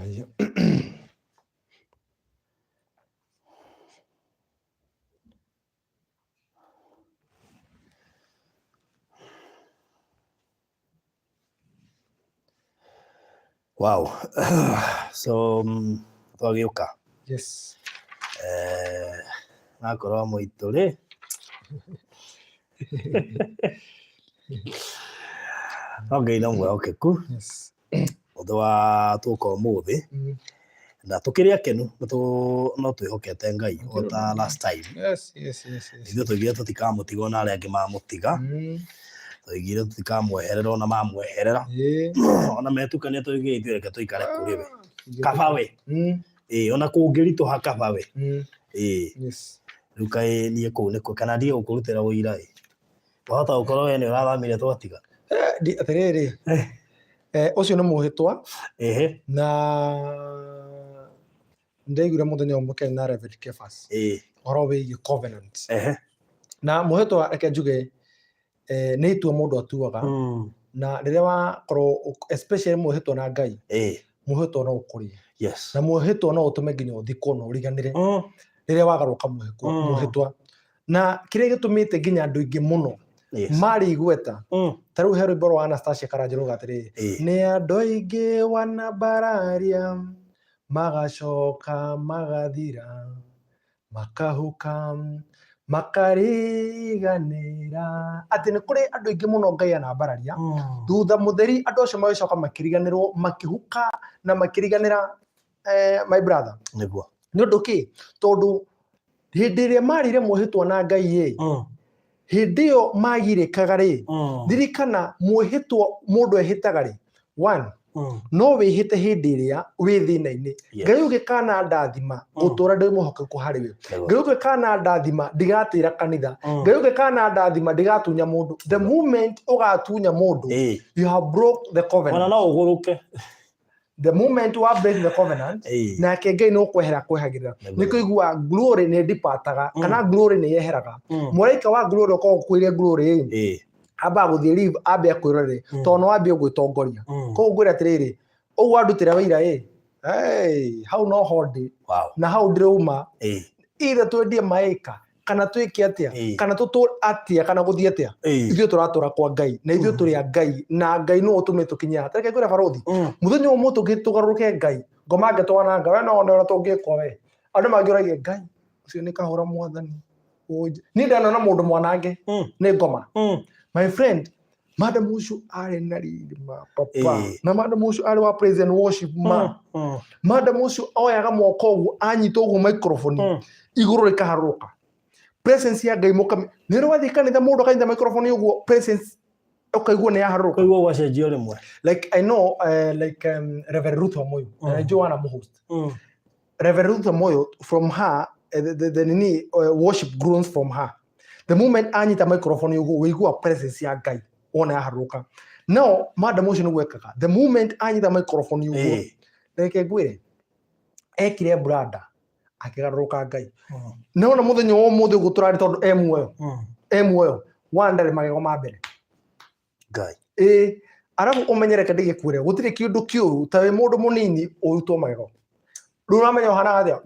Haya. Wow. So twagĩũka. Yes. Eh, akorwo mũitũ rĩ no Ngai no mwĩhokeku. Yes. Ũndũ wa tũka ũmũthĩ na tũkĩrĩ akenu no twĩhokete Ngai o ta last time. Yes. Ithuĩ tũigire tũtikamũtiga ona arĩa angĩ mamũtiga. Tũigire tũtikamweherera ona mamweherera. Ona metukania tũigire ithuĩ reke tũikare kũrĩ we. Kaba we. Ĩĩ ona kũngĩritũha kaba we. Ĩĩ. Rĩu kaĩ niĩ kũu nĩkuo kana ndige gũkũrutĩra ũira ĩ. Wahota gũkorwo we nĩ ũrathamire twatiga. Atĩrĩrĩ, ũcio nĩ mũhĩtwa. Ehe. Na ndaiguire mũthenya ũmwe kĩaria na Reverend Kefas ũhoro wĩgiĩ covenant. Na mũhĩtwa reke njuge nĩ itua mũndũ atuaga. Na rĩrĩa wakorwo especially mwĩhĩtwa na Ngai, mwĩhĩtwa no ũkũrĩe. Na mwĩhĩtwa no ũtũme nginya ũthikwo na ũriganĩre rĩrĩa wagarũka mwĩhĩtwa. Na kĩrĩa gĩtũmĩte nginya andũ aingĩ mũno marĩ igweta, ta rĩu he rwĩmbo rwa Anastasia Karanja rũga atĩrĩrĩ, nĩ andũ aingĩ wanambararia magacoka magathira makahuka makariganĩra, atĩ nĩ kũrĩ andũ aingĩ mũno Ngai anambararia, thutha mũtheri andũ acio magĩcoka makĩriganĩrwo, makĩhuka na makĩriganĩra, my brother. Nĩguo. Nĩ ũndũ kĩ? Tondũ hĩndĩ ĩrĩa marire mwĩhĩtwa na Ngai ĩ, hĩndĩ ĩyo magirĩkaga rĩ, ririkana mwĩhĩtwa mũndũ ehĩtaga rĩ, one, no wĩhĩte hĩndĩ ĩrĩa wĩ thĩna-inĩ. Ngai ũngĩkana ndathima, ngũtũra ndĩ mwĩhokeku harĩ we. Ngai ũngĩkana ndathima, ndigatĩra kanitha. Ngai ũngĩkana ndathima, ndigatunya mũndũ. The moment ũgatunya mũndũ, you have broke the covenant. Ona no ũgũrũke. The moment wa break the covenant, nake Ngai no kwehera kwehagĩrĩra. Nĩ kũigua glory nĩ depart-aga, kana glory nĩ yeheraga. Mũraika wa glory ũkoragwo ũkuĩire glory ĩ, ambaga gũthiĩ leave, ambe akwĩrorere, tondũ no ambie gwĩtongoria. Koguo ngwĩra atĩrĩrĩ, ũguo wandutĩra wĩira ĩ, hey, hau no ho ndĩ. Na hau ndĩrauma. Either twendie maĩka, kana twĩke atĩa, kana tũtũre atĩa, kana gũthiĩ atĩa. Ithuĩ tũratũra kwa Ngai, na ithuĩ tũrĩ a Ngai, na Ngai nĩwe ũtũmĩte tũkinye haha. Reke ngwĩre barũthi, mũthenya ũmwe tũgarũrũke Ngai, ngoma angĩtwananga, we no wone ũrĩa tũngĩkwo we. Andũ mangĩũragia Ngai, ũcio nĩ kahũra mwathani. Niĩ ndanona mũndũ mwanange, nĩ ngoma. My friend, madam ũcio arĩ na riri ma papa. Na madam ũcio arĩ wa praise and worship ma. Madam ũcio oyaga moko ũguo, anyita ũguo microphone, igũrũ rĩkaharũrũka. Presence ya Ngai mũkami. Nĩ ũrĩ wathiĩ kanitha mũndũ akanyita microphone ũguo, presence ũkaigua nĩ yaharũrũka. Ũkaigua gwacenjia rĩmwe. Like I know, like Reverend Ruth Wamuyu, na nĩ njũĩ wana mũhost. Reverend Ruth Wamuyu, from her, the nini, worship groans from her. The moment anyita microphone ũguo, ũigua presence ya Ngai wona yaharũrũka. No madam ũcio nĩguo ekaga. The moment anyita microphone ũguo, reke ngwĩre, ekire branda akĩgarũrũka Ngai. No na mũthenya wa ũmũthĩ ũguo tũrarĩ tondũ e muoyo. E muoyo. One ndarĩ magego ma mbere. Ngai. Arabu ũmenye reke ndĩgĩkwĩre, gũtirĩ kĩndũ kĩũru ta wĩ mũndũ mũnini ũrutwo magego. Rĩu ũramenya ũhanaga atĩa?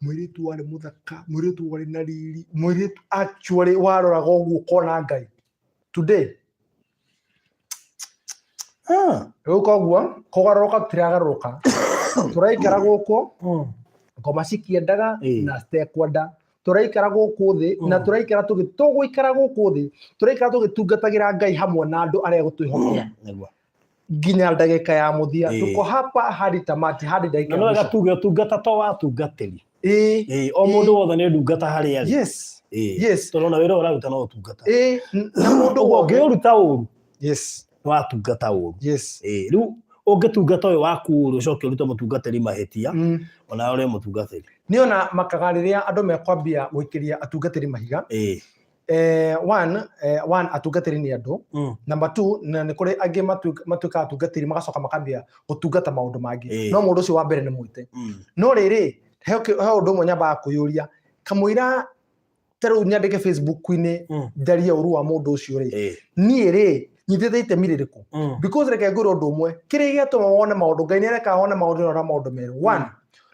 Mũirĩtu warĩ mũthaka, mũirĩtu warĩ na riri, mũirĩtu actually waroraga ũguo ũkona Ngai. Today. Rĩu koguo kũgarũrũka tũtiragarũrũka. Tũraikara gũkũ, ngoma cikĩendaga na citekwenda. Tũraikara gũkũ thĩ na tũraikara tũgĩ, tũgũikara gũkũ thĩ, tũraikara tũgĩtungatagĩra Ngai hamwe na andũ arĩa egũtwĩhokera. Nginya ndagĩka ya mũthia. Tuko hapa hadi tamati, hadi ndagĩka Na ya no wega mũico. tuge ũtungata to wa atungatĩri. O mũndũ wothe nĩ ndungata harĩa arĩ. Tondũ ona wĩra ũraruta no ũtungata. Na mũndũ Ũguo wothe. ũngĩũruta ũru, nĩ watungata ũru. Rĩu ũngĩtungata ũyũ waku ũru, ũcoke ũrute mũtungatĩri mahĩtia, ona ũrĩ mũtungatĩri. Nĩ ona makaga rĩrĩa andũ mekwambia gũikĩria atungatĩri mahiga. One, atungatĩri nĩ andũ. Number two, na nĩ kũrĩ angĩ matuĩkaga atungatĩri magacoka makambia gũtungata maũndũ mangĩ. No mũndũ ũcio wa mbere nĩ mwĩte. No rĩrĩ, he ũndũ ũmwe nyambaga kwĩyũria, kamũira ta rĩu nyandĩke Facebook-inĩ njarie ũru wa mũndũ ũcio rĩ, niĩ rĩ, Nyitĩte itemi rĩrĩkũ? Because reke ngwĩre ũndũ ũmwe, kĩrĩa gĩatũma wone maũndũ, Ngai nĩ arekaga wone maũndũ na maũndũ merũ. One,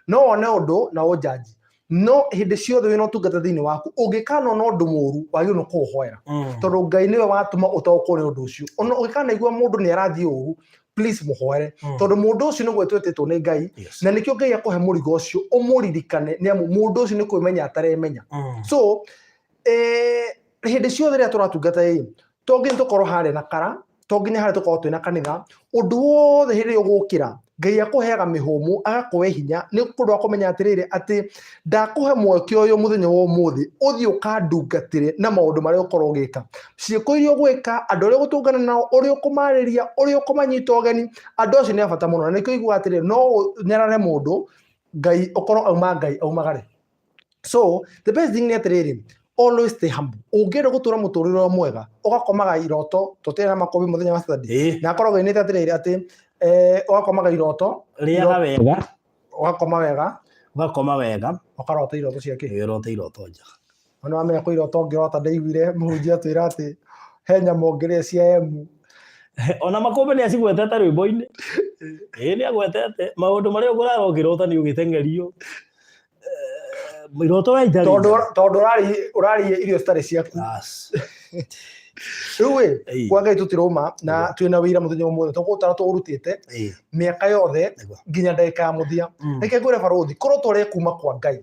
no wone ũndũ na ũnjanji, no hĩndĩ ciothe wĩna ũtungata thĩinĩ waku, ũngĩkanona ũndũ mũru, wagĩrĩirwo nĩ kũũhoera, tondũ Ngai nĩwe watũma ũtaũkwo nĩ ũndũ ũcio. Ona ũngĩkanaigua mũndũ nĩ arathiĩ ũru, please mũhoere, tondũ mũndũ ũcio nĩguo twĩtĩtwo nĩ Ngai. Na nĩkĩo Ngai akũhe mũrigo ũcio ũmũririkane, nĩ amu mũndũ ũcio nĩ kwĩmenya ataremenya. So hĩndĩ ciothe rĩrĩa tũratungata ĩ, to nginya tũkorwo harĩa na kara, to nginya harĩa tũkorwo twĩna kanitha. Ũndũ wothe hĩndĩ ĩrĩa ũgũkĩra, Ngai akũheaga mĩhũmũ, agakũhe hinya, nĩ ũndũ wa kũmenya atĩrĩrĩ, atĩ ndakũhe mweke ũyũ mũthenya wa ũmũthĩ, ũthiĩ ũkandungatĩre na maũndũ marĩa ũkorwo ũgĩka, ciĩko iria ũgwĩka, andũ arĩa ũgũtũngana nao, ũrĩa ũkũmarĩria, ũrĩa ũkũmanyita ũgeni. Andũ acio nĩ a bata mũno. Na nĩkĩo ũiguaga atĩrĩrĩ, no ũnyarare mũndũ, Ngai ũkorwo auma Ngai aumagare. So the best thing nĩ atĩrĩrĩ, always stay humble. Ũngĩenda gũtũra mũtũrĩre ũrĩa mwega, ũgakomaga iroto, tũtĩre na makũmbĩ mũthenya wa Saturday, na akoragwo ainĩte atĩrĩrĩ, atĩ ũgakomaga iroto. Rĩaga wega. Ũgakoma wega. Ũgakoma wega. Ũkarota iroto cia kĩ? Ũrote iroto njega. Ona wamenya kwĩ iroto ũngĩrota. Ndaiguire mũhunjia atwĩra atĩ he nyamũ ũngĩrĩa cia emu. Ona makũmbĩ nĩ acigwetete rwĩmbo-inĩ. Ĩĩ, nĩ agwetete maũndũ marĩa ũkũrara ũkĩrota nĩ ũgĩteng'erio. Iroto we itarĩ Tondũ njega. Tondũ ũrarĩie irio citarĩ ciaku. Bas. Rĩu ĩ, kwa Ngai tũtirũma na twĩna wĩira mũthenya ũmũthĩ tũgũtara tũũrutĩte mĩaka yothe nginya ndagĩka ya mũthia. Reke ngwĩre barũthi, korwo twarĩa kuma kwa Ngai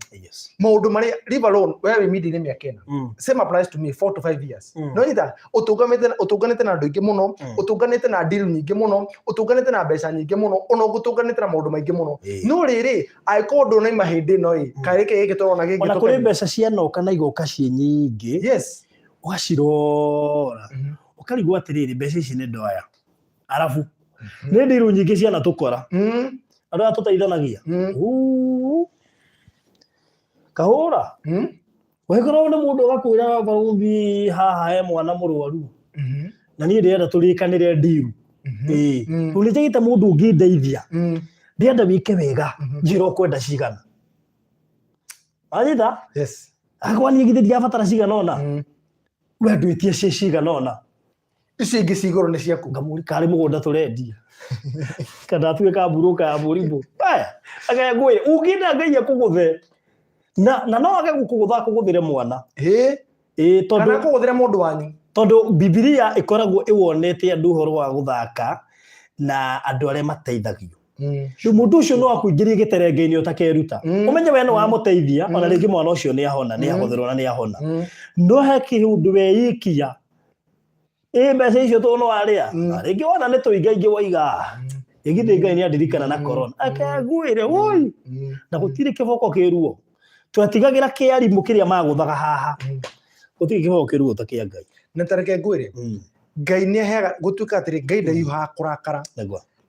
maũndũ marĩa, leave alone we wĩ media-inĩ mĩaka 4. Same applies to me, 4 to 5 years. No nyita ũtũnganĩte na andũ aingĩ mũno, ũtũnganĩte na deal nyingĩ mũno, ũtũnganĩte na mbeca nyingĩ mũno, ona ũgũtũnganĩte na maũndũ maingĩ mũno. No rĩrĩ, angĩkorwo ndũnaima hĩndĩ ĩno ĩ, kaĩ gĩkĩ gĩkĩ tũrona gĩngĩ Ona kũrĩ mbeca cianoka na igoka ciĩ nyingĩ, ũgacirora, ũkarigwo atĩrĩrĩ, mbeca ici nĩ ndoya arabu nĩ ndiru nyingĩ cianatũkora, andũ aya tũteithanagia. Uu. Kahũra. Ũngĩkorwo nĩ mũndũ ũgakwĩra, "Barũthi, haha he mwana mũrwaru na niĩ ndĩrenda tũrĩkanĩre ndiru." Ĩĩ. Rĩu nĩ njagĩte mũndũ ũngĩndeithia. Ndĩrenda wĩke wega, njĩra ũkwenda cigana. Wanyita? Yes. Akwa niĩ githĩ ndirabatara cigana ũna? We ndwĩtie ciĩ cigana ũna. Icio ingĩ ci igũrũ nĩ ciaku. Ngamũri karĩ mũgũnda tũrendia kana atuĩka mburuka ya mũrimũ. Aya, ake ngwĩre, ũngĩenda Ngai akũgũthe na no age gũkũgũtha, akũgũthĩre mwana. Ĩĩ, tondũ Kana kũgũthĩra mũndũ wanyu. Tondũ Bibilia ĩkoragwo ĩwonete andũ ũhoro wa gũthaka na andũ arĩa mateithagio. Rĩu mũndũ ũcio no akũingĩrie gĩterenge-inĩ ũtakeruta. Ũmenye we nĩ wamũteithia, ona rĩngĩ mwana ũcio nĩ ahona, nĩ ahũthĩrwo na nĩ ahona. No he kĩũndũ weyikia, ĩ mbeca icio tondũ nĩ warĩa. Na rĩngĩ wona nĩ tũingaingĩ waiga, ĩgithĩ Ngai nĩ andirikana na corona. Akengwĩre woi, na gũtirĩ kĩboko kĩruo. Twatigagĩra kĩarimũ kĩrĩa magũthaga haha. Gũtirĩ kĩboko kĩruo ta kĩa Ngai. Na ta reke ngwĩre, Ngai nĩ aheaga, gũtuĩka atĩrĩ, Ngai ndahiũhaga kũrakara.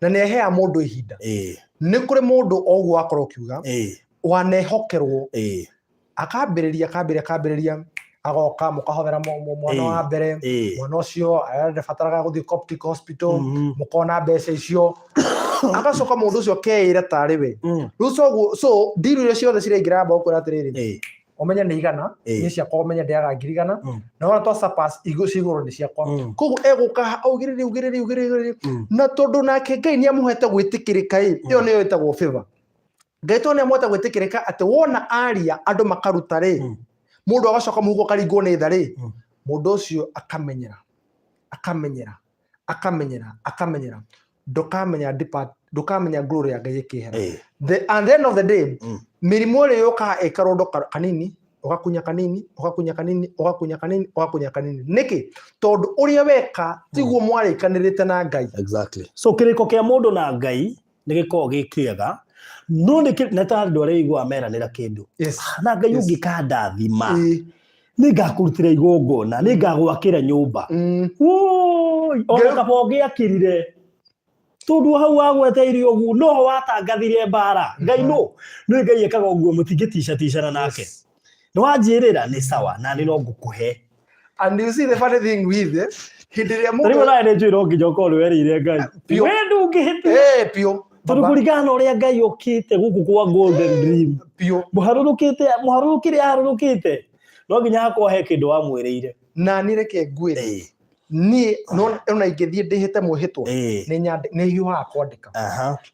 Na nĩ aheaga mũndũ ihinda. Nĩ kũrĩ mũndũ o ũguo wakorwo ũkiuga, wanehokerwo, akambĩrĩria, akambĩrĩria, akambĩrĩria, agoka mũkahothera mwana wa mbere. Mwana ũcio ndabataraga gũthiĩ Coptic Hospital, mũkona mbeca icio, agacoka mũndũ ũcio akeĩra tarĩ we. Rĩu so so deal iria ciothe ciraingĩra, amba gũkwĩra atĩrĩrĩ, ũmenye nĩ 100, niĩ ciakwa ũmenye ndĩaga 100,000, na wona twa surpass ci igũrũ nĩ ciakwa. Koguo egũka augĩrĩrie, augĩrĩrie, augĩrĩrie, augĩrĩrie. Na tondũ nake Ngai nĩ amũhete gwĩtĩkĩrĩka ĩ, ĩyo nĩyo ĩtagwo favor. Ngai tondũ nĩ amũhete gwĩtĩkĩrĩka atĩ wona aria andũ makaruta rĩ, mũndũ agacoka mũhuko akaringwo nĩ tha rĩ, mũndũ ũcio akamenyera, akamenyera, akamenyera, akamenyera. Ndũkamenya depart, ndũkamenya glory ya Ngai ĩkĩhera. The and the end of the day, mĩrimũ ĩrĩa yũkaga ĩkarũndo kanini, ũgakunya kanini, ũgakunya kanini, ũgakunya kanini, ũgakunya kanini. Nĩkĩ? Tondũ ũrĩa weka tiguo mwarĩkanĩrĩte na Ngai. Exactly. So kĩrĩko kĩa mũndũ na Ngai nĩ gĩkoragwo gĩ kĩega, no nĩ nĩ ta andũ arĩa iguaga meranĩra kĩndũ. Na Ngai ũngĩkandathima, nĩ ngakũrutĩra igongona, nĩ ngagwakĩra nyũmba. Woi, ona Ngai- kaba ũngĩakĩrire, tondũ hau wagweteire ũguo noho watangathire mbara. Ngai no nĩ Ngai ekaga ũguo, mũtingĩticaticana nake. Nĩ wanjĩrĩra nĩ sawa, na nĩ no ngũkũhe. And you see the funny thing with it, hĩndĩ ĩrĩa Rĩu mũndũ nawe nĩ njũĩ no nginya ũkorwo nĩ werĩire Ngai. Piũ. We ndũngĩhĩtia. Piũ. Tondũ Baba, kũringana na ũrĩa Ngai okĩte gũkũ kwa Golden Dream, piũ. Mũharũrũkĩte, mũharũrũkĩre aharũrũkĩte, no nginya hakorwo he kĩndũ wamwĩrĩire. Na niĩ reke ngwĩre, Niĩ ona ingĩthiĩ ndĩhĩte mwĩhĩtwa, nĩ hiũhaga kwandĩka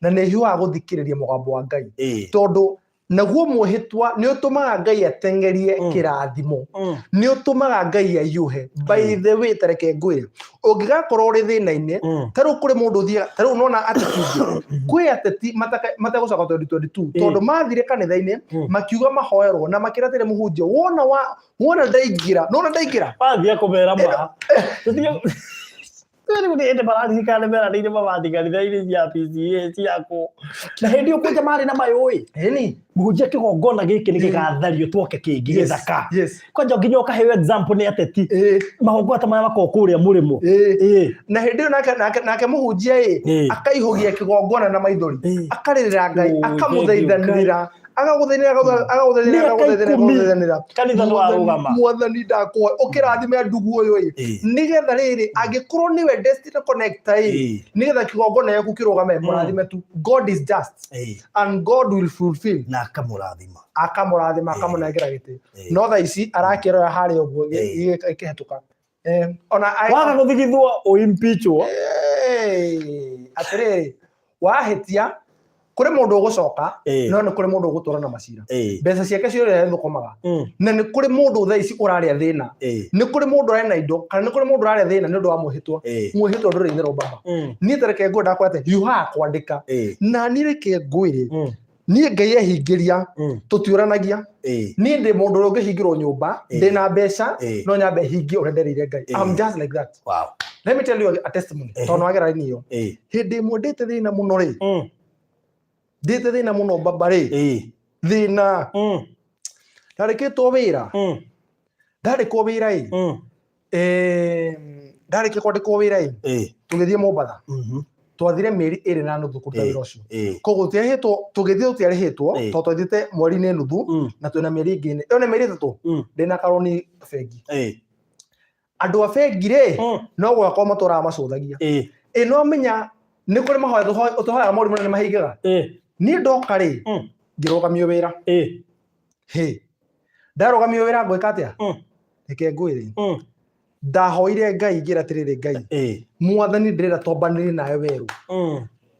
na nĩ hiũhaga gũthikĩrĩria mũgambo wa Ngai, tondũ naguo mwĩhĩtwa nĩ ũtũmaga Ngai ateng'erie kĩrathimo, nĩ ũtũmaga Ngai aiyũhe. By the way, tareke ngwĩre, ũngĩgakorwo ũrĩ thĩna-inĩ, ta rĩu kũrĩ mũndũ ũthiaga, ta rĩu nona ateti ingĩ, kwĩ ateti mategũcoka 2022, tondũ mathire kanitha-inĩ, makiuga mahoerwo na makĩra atĩrĩ, mũhunjia, wona wa wona ndaingĩra, nona ndaingĩra. Wathiĩ kũmera ma rĩu nĩ hĩndĩ mararirikana nĩ meranĩire mabati kanitha-inĩ cia PCA ciakwo, na hĩndĩ ĩyo kwanja marĩ na mayũĩ. Mũhunjia, kĩgongona gĩkĩ nĩ gĩgathario twake kĩngĩ gĩthaka. Kwanja nginya ũkaheo example nĩ ateti, magongona ta maya makoragwo kũrĩa mũrĩmo. Na hĩndĩ ĩyo nake mũhunjia ĩ akaihũgia kĩgongona na maithori, akarĩrĩra Ngai, akamũthaithanĩrĩra, agagũthaithanĩra, agagũthaithanĩra, Mĩaka agagũthaithanĩra, 10. Agagũthaithanĩra. Kanitha nĩ warũgama. Mwathani, ndakũhoya ũkĩrathime ndugu ũyũ ĩ, nĩgetha rĩrĩ angĩkorwo nĩwe destiny connector ĩ, nĩgetha kĩgongona gĩaku kĩrũgame, mũrathime tu. God is just and God will fulfill. Na akamũrathima. Akamũrathima, akamũnengera gĩtĩ. No thaa ici arakĩrora harĩa ũguo ĩkĩhetũka. Ona Waga gũthigithwo, ũimpeachwo. Atĩrĩrĩ, wahĩtia kũrĩ mũndũ ũgũcoka, no nĩ kũrĩ mũndũ ũgũtũra na macira, mbeca ciake ciothe thũkũmaga, na nĩ kũrĩ mũndũ thaa ici ũrarĩa thĩna, nĩ kũrĩ mũndũ ũrarĩ na indo, kana nĩ kũrĩ mũndũ ũrarĩa thĩna nĩ ũndũ wa mwĩhĩtwa. Mwĩhĩtwa ndũrĩ itherũ, baba. Niĩ tareke ngwĩre, ndakwĩra atĩ hiũhaga kwandĩka, na niĩ reke ngwĩre, niĩ Ngai ehingĩria, tũtiũranagia. Niĩ ndĩ mũndũ ũrĩa ũngĩhingĩrwo nyũmba ndĩ na mbeca, no nyambe hingie ũrĩa nderĩire Ngai. I'm just like that. Let me tell you a testimony, tondũ nĩwagera raini ĩyo. Hĩndĩ ĩmwe ndĩte thĩna mũno rĩ, ndĩte thĩna mũno, baba rĩ, thĩna, ndarĩkĩtwo wĩra, ndarĩkwo wĩra ĩ, ndarĩkia kwandĩkwo wĩra ĩ, tũgĩthiĩ Mombatha. Twathire mĩeri 2.5 kũruta wĩra ũcio. Koguo tũtiarĩhĩtwo, tũgĩthiĩ tũtiarĩhĩtwo, tondũ twathiĩte mweri-inĩ nuthu, na twĩna mĩeri ĩngĩ ĩnĩ, ĩyo nĩ mĩeri 3, ndĩna karoni bengi. Andũ a bengi rĩ, no gwakwa matũraga macũthagia. Ĩ no menya nĩ kũrĩ mahoya tũhoyaga maũndũ manene mahingaga. Niĩ ndoka rĩ, ngĩrũgamio wĩra. Hĩ, ndarũgamio wĩra, ngwĩka atĩa? Reke ngwĩre, ndahoire Ngai, ngĩra atĩrĩrĩ, Ngai, Mwathani, ndĩrenda twambanĩrie nawe werũ.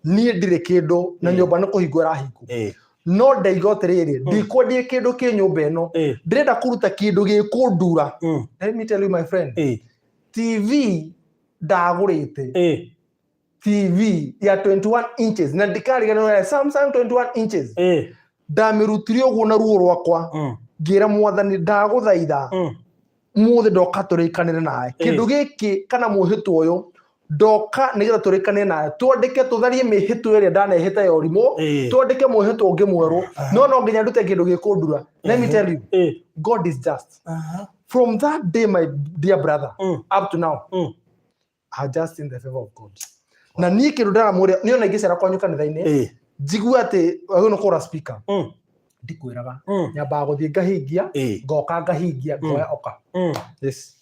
Niĩ ndirĩ kĩndũ na nyũmba nĩ kũhingwo ĩrahingwo, no ndaiga atĩrĩrĩ, ndikwendia kĩndũ kĩ nyũmba ĩno, ndĩrenda kũruta kĩndũ gĩkũndura. Let me tell you, my friend, TV ndagũrĩte, TV ya 21 inches, na ndikariganĩrwo ya Samsung 21 inches, ndamĩrutire ũguo na ruo rwakwa, ngĩra Mwathani, ndagũthaitha, mũthĩ ndoka tũrĩkanĩre nawe kĩndũ gĩkĩ kana mwĩhĩtwa ũyũ, ndoka nĩgetha tũrĩkanĩre nawe, twandĩke, tũtharie mĩhĩtwa ĩrĩa ndanehĩta ya ũrimũ, twandĩke mwĩhĩtwa ũngĩ mwerũ, no nginya ndute kĩndũ gĩkũndura. Let me tell you, God is just. From that day, my dear brother, up to now, I just in the favor of God. Na niĩ kĩndũ ndaramũria, niĩ ona ingĩcera kwanyu kanitha-inĩ, njigue atĩ wagĩrĩirwo nĩ kũgũra speaker, ndikwĩraga. Nyambaga gũthiĩ ngahingia, ngoka ngahingia, ngoya oka. Yes,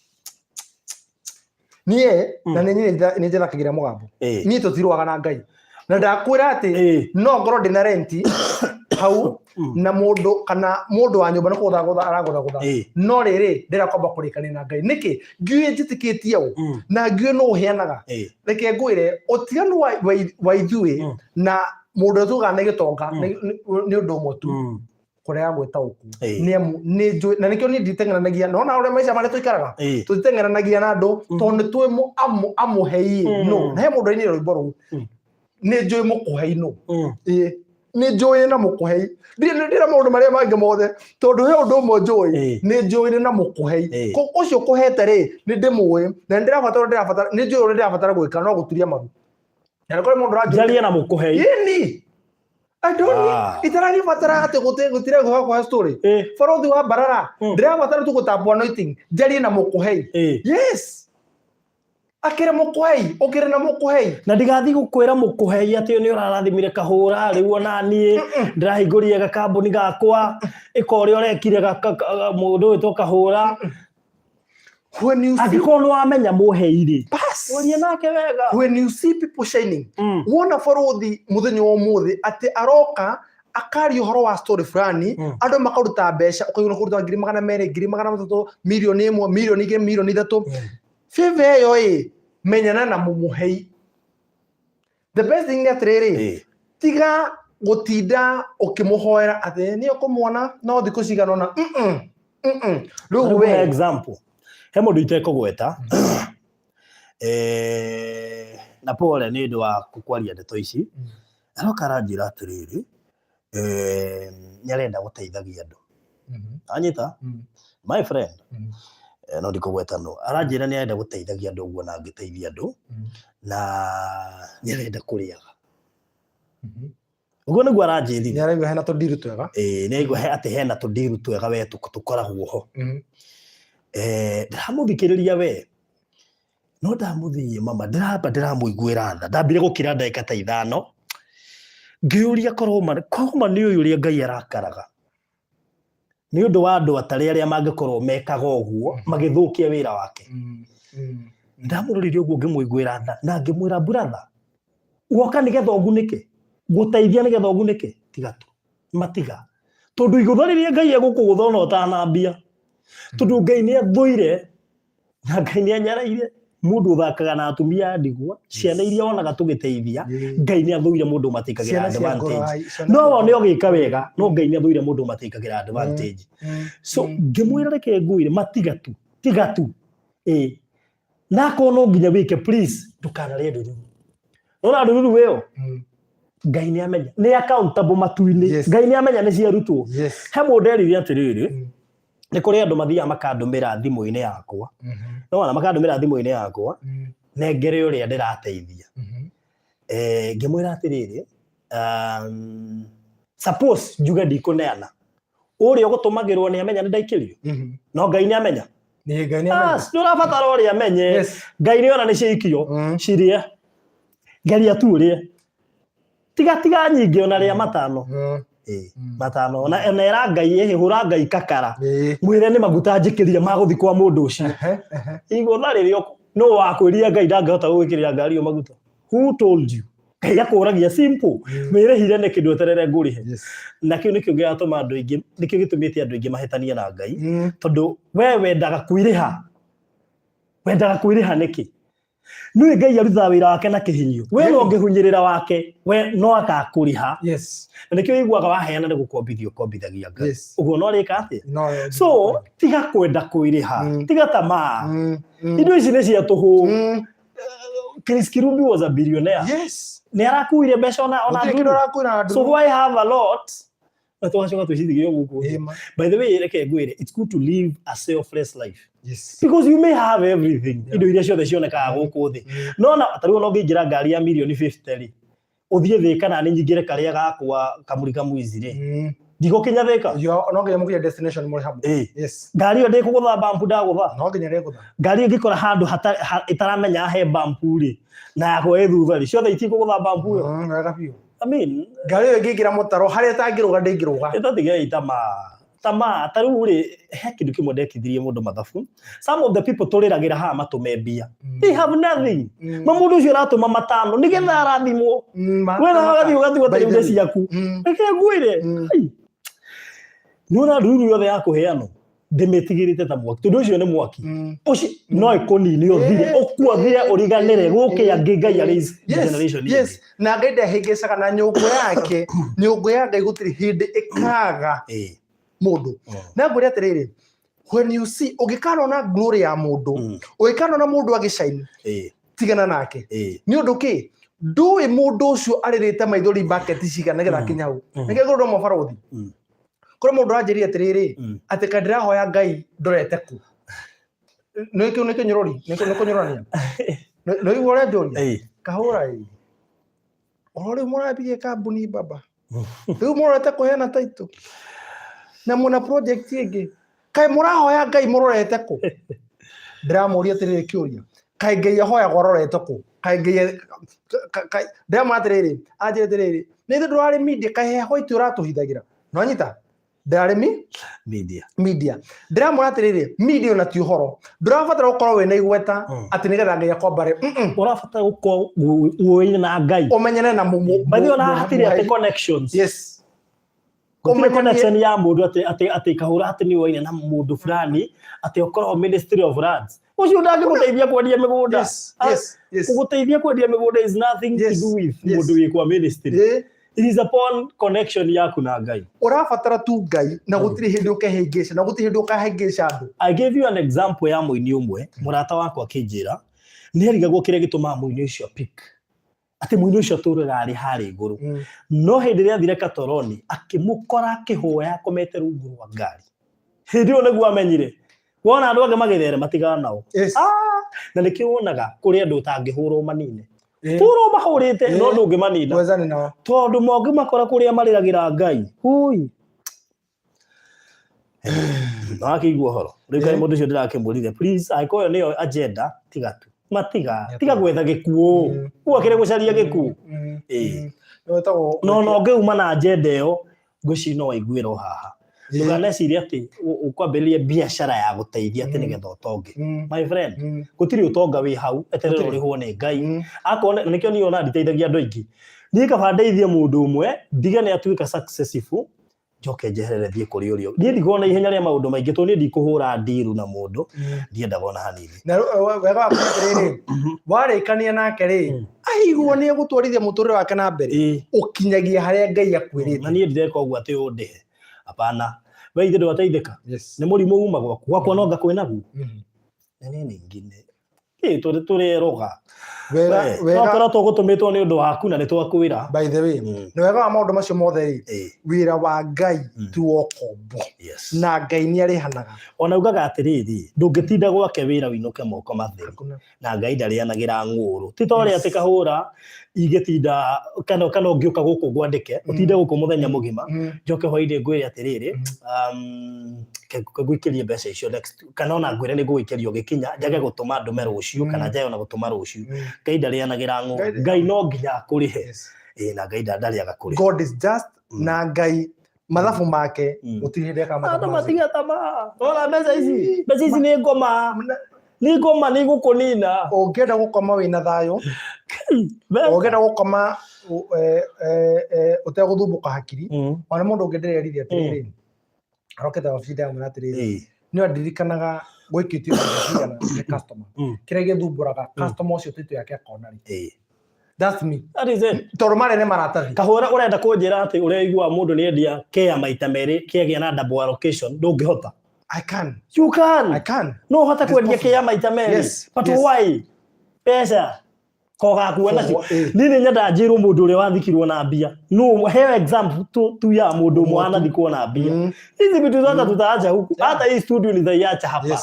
niĩ na nĩ niĩ nĩ njethakagĩra mũgambo. Niĩ tũtirũaga na Ngai, na ndakwĩra atĩ no ngorwo ndĩ na renti hau, na mũndũ kana mũndũ wa nyũmba nĩ kũgũthagũtha aragũthagũtha, no rĩrĩ, ndĩra kwamba kũrĩkania na Ngai. Nĩkĩ ngiũĩ njĩtĩkĩtie ũ, na ngiũĩ nũ ũheanaga? Reke ngwĩre, ũtiganu wa ithuĩ na mũndũ ũrĩa tugaga nĩ gĩtonga nĩ ũndũ ũmwe tu, kũrega gwĩtaũkwo. Nĩ amu nĩ njũĩ, na nĩkĩo niĩ nditeng'eranagia nona ũrĩa maica marĩa tũikaraga, tũtiteng'eranagia na andũ, tondũ nĩ tũĩ amũhei no na he mũndũ ainire rwĩmbo rũu, nĩ njũĩ mũkũhei nũ. Ĩĩ, nĩ njũĩ na mũkũhei, ndirĩ ndĩra maũndũ marĩa mangĩ mothe, tondũ he ũndũ ũmwe njũĩ. Nĩ njũĩ na mũkũhei. Ũcio kũhete rĩ, nĩ ndĩmũĩ, na nĩ ndĩrabatara, ndĩrabatara, nĩ njũĩ ũrĩa ndĩrabatara gwĩka, no gũturia maru, na nĩ kũrĩ mũndũ ũranjũria. Njarie na mũkũhei. Ĩni, I don't need, itaragĩbatara atĩ gũtirĩ gũkwa story. Barothi wa Mbarara, ndĩrabatara tu gũtambwo anointing, njarie na mũkũhei. Yes, akĩrĩ mũkũhei, ũkĩrĩ na mũkũhei. Na ndigathiĩ gũkwĩra mũkũhei atĩ nĩ ũrarathimire kahũra, rĩu ona niĩ ndĩrahingũrire gakambuni gakwa, ĩka ũrĩa ũrekire mũndũ wĩtwo kahũra. When you see, Angĩkorwo nĩ wamenya mũhei rĩ, Bas. warie nake wega. When you see people shining, wona barothi mũthenya wa ũmũthĩ atĩ aroka akaria ũhoro wa story fulani, andũ makaruta mbeca, ũkaigua nĩ kũruta 200,000, 300,000, 1,000,000, 2,000,000, 3,000. Favor ĩyo ĩ, menyana na mũmũhei. The best thing nĩ atĩrĩrĩ, tiga gũtinda ũkĩmũhoera atĩ nĩ ũkũmuona no thikũ cigana ũna. Rĩu Rĩu we for example, he mũndũ itekũgweta, na pole nĩ ũndũ wa kwaria ndeto ici, aroka aranjĩra atĩrĩrĩ, nĩ arenda gũteithagia andũ. Anyita? My friend, no ndikũgweta no. Aranjĩra nĩ arenda gũteithagia andũ ũguo na angĩteithia andũ, na nĩ arenda kũrĩaga. Ũguo nĩguo aranjĩrire. Nĩ araigua hena tũndiru twega. Ĩĩ, nĩ aigua atĩ hena tũndiru twega we tũkoragwo ho. Ndĩramũthikĩrĩria we. No ndamũthiĩ mama, ndĩramba ndĩramũiguĩra tha. Ndambire gũkira ndagĩka ta 5. Ngĩũria korwo ma, korwo ma nĩ ũyũ ũrĩa Ngai arakaraga. Nĩ ũndũ wa andũ atarĩ arĩa mangĩkorwo mekaga ũguo, magĩthũkia wĩra wake. Ndamũroririe ũguo ngĩmũiguĩra tha, na ngĩmwĩra, brother, woka nĩgetha ũgunĩke, gũteithia nĩgetha ũgunĩke, tiga tu, matiga. Tondũ igũtha rĩrĩa Ngai egũkũgũtha ona ũtanambia. Tondũ Ngai nĩ athũire, na Ngai nĩ anyaraire mũndũ ũthakaga na atumia a ndigwa, ciana iria onaga tũgĩteithia, Ngai nĩ athũire mũndũ ũmatikagĩra Ciana cia ngoro advantage. hai, ciana No cia wone ngoro. ũgĩka wega, no Ngai nĩ athũire mũndũ ũmatikagĩra advantage. So, ngĩmwĩra reke ngwĩre, matiga tu, tiga tu. Na akorwo no nginya wĩke, please, ndũkanarĩe ndururu. Nona ndururu ĩyo? Ngai nĩ amenya. Nĩ accountable matu-inĩ. Ngai nĩ amenya nĩ ciarutwo. He mũndũ erire atĩrĩrĩ, nĩ kũrĩ andũ mathiaga makandũmĩra thimũ-inĩ yakwa. Nona makandũmĩra thimũ-inĩ yakwa, nengere ũrĩa ndĩrateithia. Ngĩmwĩra atĩrĩrĩ, suppose njuge ndikũneana. Ũrĩa ũgũtũmagĩrwo nĩ amenya nĩ ndaikĩrio. No Ngai nĩ amenya. Nĩ Ngai nĩ amenya. Nĩ ũrabatara ũrĩa amenye. Ngai nĩ ona nĩ ciaikio. Cirĩe. Geria tu ũrĩe. Tiga tiga nyingĩ ona rĩa matano. Matano. Ona era Ngai ĩhĩ, hũra Ngai kakara. Mwĩre nĩ maguta njĩkĩrire ma gũthiĩ kwa mũndũ ũcio. Igũtha rĩrĩa nũ wakwĩrire Ngai ndangĩhota gũgwĩkĩrĩra ngari ĩyo maguta? Who told you? Ngai akũragia simple. Wĩrĩhire nĩkĩ ndweterere ngũrĩhe? Na kĩu nĩkĩo gĩratũma andũ aingĩ, nĩkĩo gĩtũmĩte andũ aingĩ mahĩtanie na Ngai. Tondũ we wendaga kwĩrĩha. Wendaga kwĩrĩha nĩkĩ? Nĩũĩ Ngai arutaga wĩra wake na kĩhinyio. We no ũngĩhunyĩrĩra wake, we no agakũrĩha. Na nĩkĩo ũiguaga waheana nĩ gũkombithia ũkombithagia Ngai. Ũguo no rĩka atĩa? So, tiga kwenda kwĩrĩha. Tiga tamaa. Indo ici nĩ cia tũhũ. Chris Kirubi was a billionaire. Nĩ arakuire mbeca ona Gũtirĩ kĩndũ nduru. arakuire ona So nduru. why have a lot? Na tũgacoka twĩcithirie gũkũ thĩ. Ĩma. By the way, reke ngwĩre, it's good to live a selfless life. Because you may have everything. Indo iria ciothe cionekaga gũkũ thĩ. No na ta rĩu ona ũngĩingĩra ngari ya mirioni 50 rĩ, ũthiĩ Thĩka na niĩ nyingĩre karĩa gakwa kamuri kamwizi rĩ, ndigũkinya Thĩka. No nginya mũkinye destination mũrĩ hamwe. Ngari ĩyo ndĩkũgũtha bump ndagũtha. No nginya rĩgũtha. Ngari ĩngĩkora handũ ĩtaramenya he bump rĩ, na yakwa ĩ thutha rĩ, ciothe itikũgũtha bump ĩyo. Wega biũ. I mean, Ngari ĩyo ĩngĩingĩra mũtaro harĩa ĩtangĩrũga ndĩngĩrũga. Ĩtatigei tamaa. Tamaa, ta rĩu rĩ, he kĩndũ kĩmwe ndekithirie mũndũ mathabu. Some of the people tũrĩragĩra haha matũme mbia. They have nothing. Ma mũndũ ũcio aratũma matano nĩgetha arathimwo. We na ũgathiĩ ũgatigwo By tarĩ the way. ciaku. Reke ngwĩre. Ai. Nĩwona ndururu yothe ya kũheanwo ndĩmĩtigĩrĩte ta mwaki tondũ ũcio nĩ mwaki. Ũcio no ĩkũnine ũthire, ũkue ũthire ũriganĩre gũkĩ angĩ Ngai arĩ generation ĩngĩ. Na Ngai ndehĩngĩcaga na nyũngũ yake, nyũngũ ya Ngai gũtirĩ hĩndĩ ĩkaga mũndũ. Na ngwĩre atĩrĩrĩ, when you see, ũngĩkanona glory ya mũndũ, ũngĩkanona mũndũ agĩshine, tigana nake. Nĩ ũndũ kĩ? Ndũĩ mũndũ ũcio arĩrĩte maithori bucket cigana nĩgetha akinye hau. Nĩkĩo ngũrwo mabarũthi. Kũrĩ mũndũ ũranjĩrire atĩrĩrĩ, atĩ kaĩ ndĩrahoya Ngai ndorete kũ? Nĩ kĩu nĩ kĩnyũrũri, nĩ kũnyũrũrania. Nĩ ũiguo ũrĩa njũria? Kahũra ĩ. Ũhoro rĩu mũrambirie kambuni baba. Rĩu mũrorete kũheana title. Na mwĩna project ĩngĩ. Kaĩ mũrahoya Ngai mũrorete kũ? Ndĩramũria atĩrĩrĩ kĩũria. Kaĩ Ngai ahoyagwo arorete kũ? Kaĩ Ngai ndĩramwĩra atĩrĩrĩ, anjĩre atĩrĩrĩ, nĩ ithuĩ ndũrarĩ media, kaĩ he white ũratũhithagĩra? Nĩwanyita? Ndĩrarĩ Media. media. Ndĩramwĩra atĩrĩrĩ, media ona ti ũhoro. Ndũrabatara gũkorwo wĩna igweta atĩ nĩgetha Ngai akwambare. Ũrabatara gũkorwo ũĩ na Ngai. Ũmenyane na By the way, ona hatirĩ atĩ connections. Gũtirĩ Ũmenyanie connection ya mũndũ atĩ kahũra atĩ nĩ ũaine na mũndũ fulani, atĩ ũkorwo Ministry of Lands. Ũcio ndangĩgũteithia kwendia mĩgũnda. Gũgũteithia kwendia mĩgũnda is nothing to do with mũndũ wĩ kwa ministry. It is upon connection yaku na Ngai. Ũrabatara tu Ngai na gũtirĩ hĩndĩ ũkehĩngĩca na gũtirĩ hĩndĩ ũkahĩngĩca andũ. I gave you an example ya mũini ũmwe, mũrata wakwa akĩnjĩra, nĩ arigagwo kĩrĩa gĩtũmaga mũini ũcio pick. Atĩ mũini ũcio atũraga arĩ harĩa igũrũ. No hĩndĩ ĩrĩa athire Katoroni, akĩmũkora akĩhoya akomete rungu rwa ngari. Hĩndĩ ĩyo nĩguo amenyire. Wona andũ angĩ magĩtherema tigana nao. Ah, na nĩkĩo wonaga kũrĩ andũ ũtangĩhũrwo manine. Hũrwo mahũrĩte no ndũngĩmanina. Wezane nao. Tondũ mangĩmakora kũrĩa marĩragĩra Ngai. Hui. Wakĩigua ũhoro. Rĩu kaĩ mũndũ ũcio ndĩrakĩmwĩrire, please, angĩkorwo ĩyo nĩyo agenda, tiga tu. Matiga. Tiga gwetha gĩkuũ. Ũguo akĩrĩ gũcaria gĩkuũ. No no ũngĩuma na agenda ĩyo, ngwĩciria no waiguĩra o haha. Ndũkanecirie atĩ ũkwambĩrĩria biacara ya gũteithia atĩ nĩgetha ũtonge. My friend, gũtirĩ ũtonga wĩ hau, eterera ũrĩhwo nĩ Ngai. Akorwo nĩkĩo niĩ ona nditeithagia andũ aingĩ. Niĩ kaba ndeithie mũndũ ũmwe, ndige nĩ atuĩka successful, njoke njeherere thiĩ kũrĩ ũrĩa ũngĩ. Niĩ ndikoragwo na ihenya rĩa maũndũ maingĩ tondũ niĩ ndikũhũra ndiru na mũndũ, ndiendaga ona hanini. Na wega waku nĩ atĩrĩrĩ, warĩkania nake rĩ, aiguo nĩ egũtwarithia mũtũrĩre wake na mbere, ũkinyagia harĩa Ngai akwĩrĩte. Na niĩ ndireka ũguo atĩ ũndĩhe. Hapana. We ithe ndwateithĩka. Nĩ mũrimũ uma gwaku. Gwakwa no anga kwĩnaguo. Na nĩ ningine. Ĩ tũrĩ tũreroga. Wega, We, wega. No korwo tũgũtũmĩtwo nĩ ũndũ waku na nĩ twakwĩra. By the way, nĩ wega wa maũndũ macio mothe rĩ, wĩra wa Ngai ti wa ũkombo. Na Ngai nĩ arĩhanaga. Ona ugaga atĩrĩrĩ, ndũngĩtinda gwake wĩra ũinũke moko matheri. Na Ngai ndarĩanagĩra ng'ũũrũ. Ti ta ũrĩa atĩ kahũra ingĩtinda kana kana ũngĩũka gũkũ ngwandĩke, ũtinde gũkũ mũthenya mũgima, njoke hwainĩ ngwĩre atĩrĩrĩ, ke ngũikĩrie mbeca icio next kana ona ngwĩre nĩ ngũgũikĩria ũgĩkinya, njage gũtũma ndũme rũciũ kana njage ona gũtũma rũciũ. Ngai ndarĩanagĩra ng'ũũrũ. Ngai no nginya akũrĩhe. Ĩĩ na Ngai ndarĩaga kũrĩha. God is just na Ngai mathabu make gũtirĩ hĩndĩ ekaga mathabu Andũ ma zero. matige tamaa. Ona mbeca ici, mbeca ici nĩ ngoma. Nĩ ngoma nĩ igũkũnina. Ũngĩenda gũkoma wĩna thayũ, Mbeca. ũngĩenda gũkoma ũtegũthumbũka hakiri, ona mũndũ ũngĩ ndĩrerire atĩrĩrĩ, arokĩte wabici ndamwĩra atĩrĩrĩ, nĩ andirikanaga gũikĩtio mbeca cigana nĩ customer. Kĩrĩa gĩthumbũraga customer ũcio title yake akona rĩ. That's me. That is it. Tondũ marĩ nĩ maratathi. Kahũra ũrenda kũnjĩra atĩ ũraigua mũndũ nĩ endia kea maita merĩ kĩagĩa na double allocation ndũngĩhota. I can. You can. I can. No ũhote It is kwendia possible. kĩa maita merĩ. Yes, But yes. why? Mbeca kogakuo nacio. For- eh. Niĩ nĩ nyendaga njĩrwo mũndũ ũrĩa wathikirwo na mbia. No heo example tu ya mũndũ ũmwe wanathikwo na mbia. Hizi vitu zote tutaacha huku. Hata hii studio nitaiacha hapa.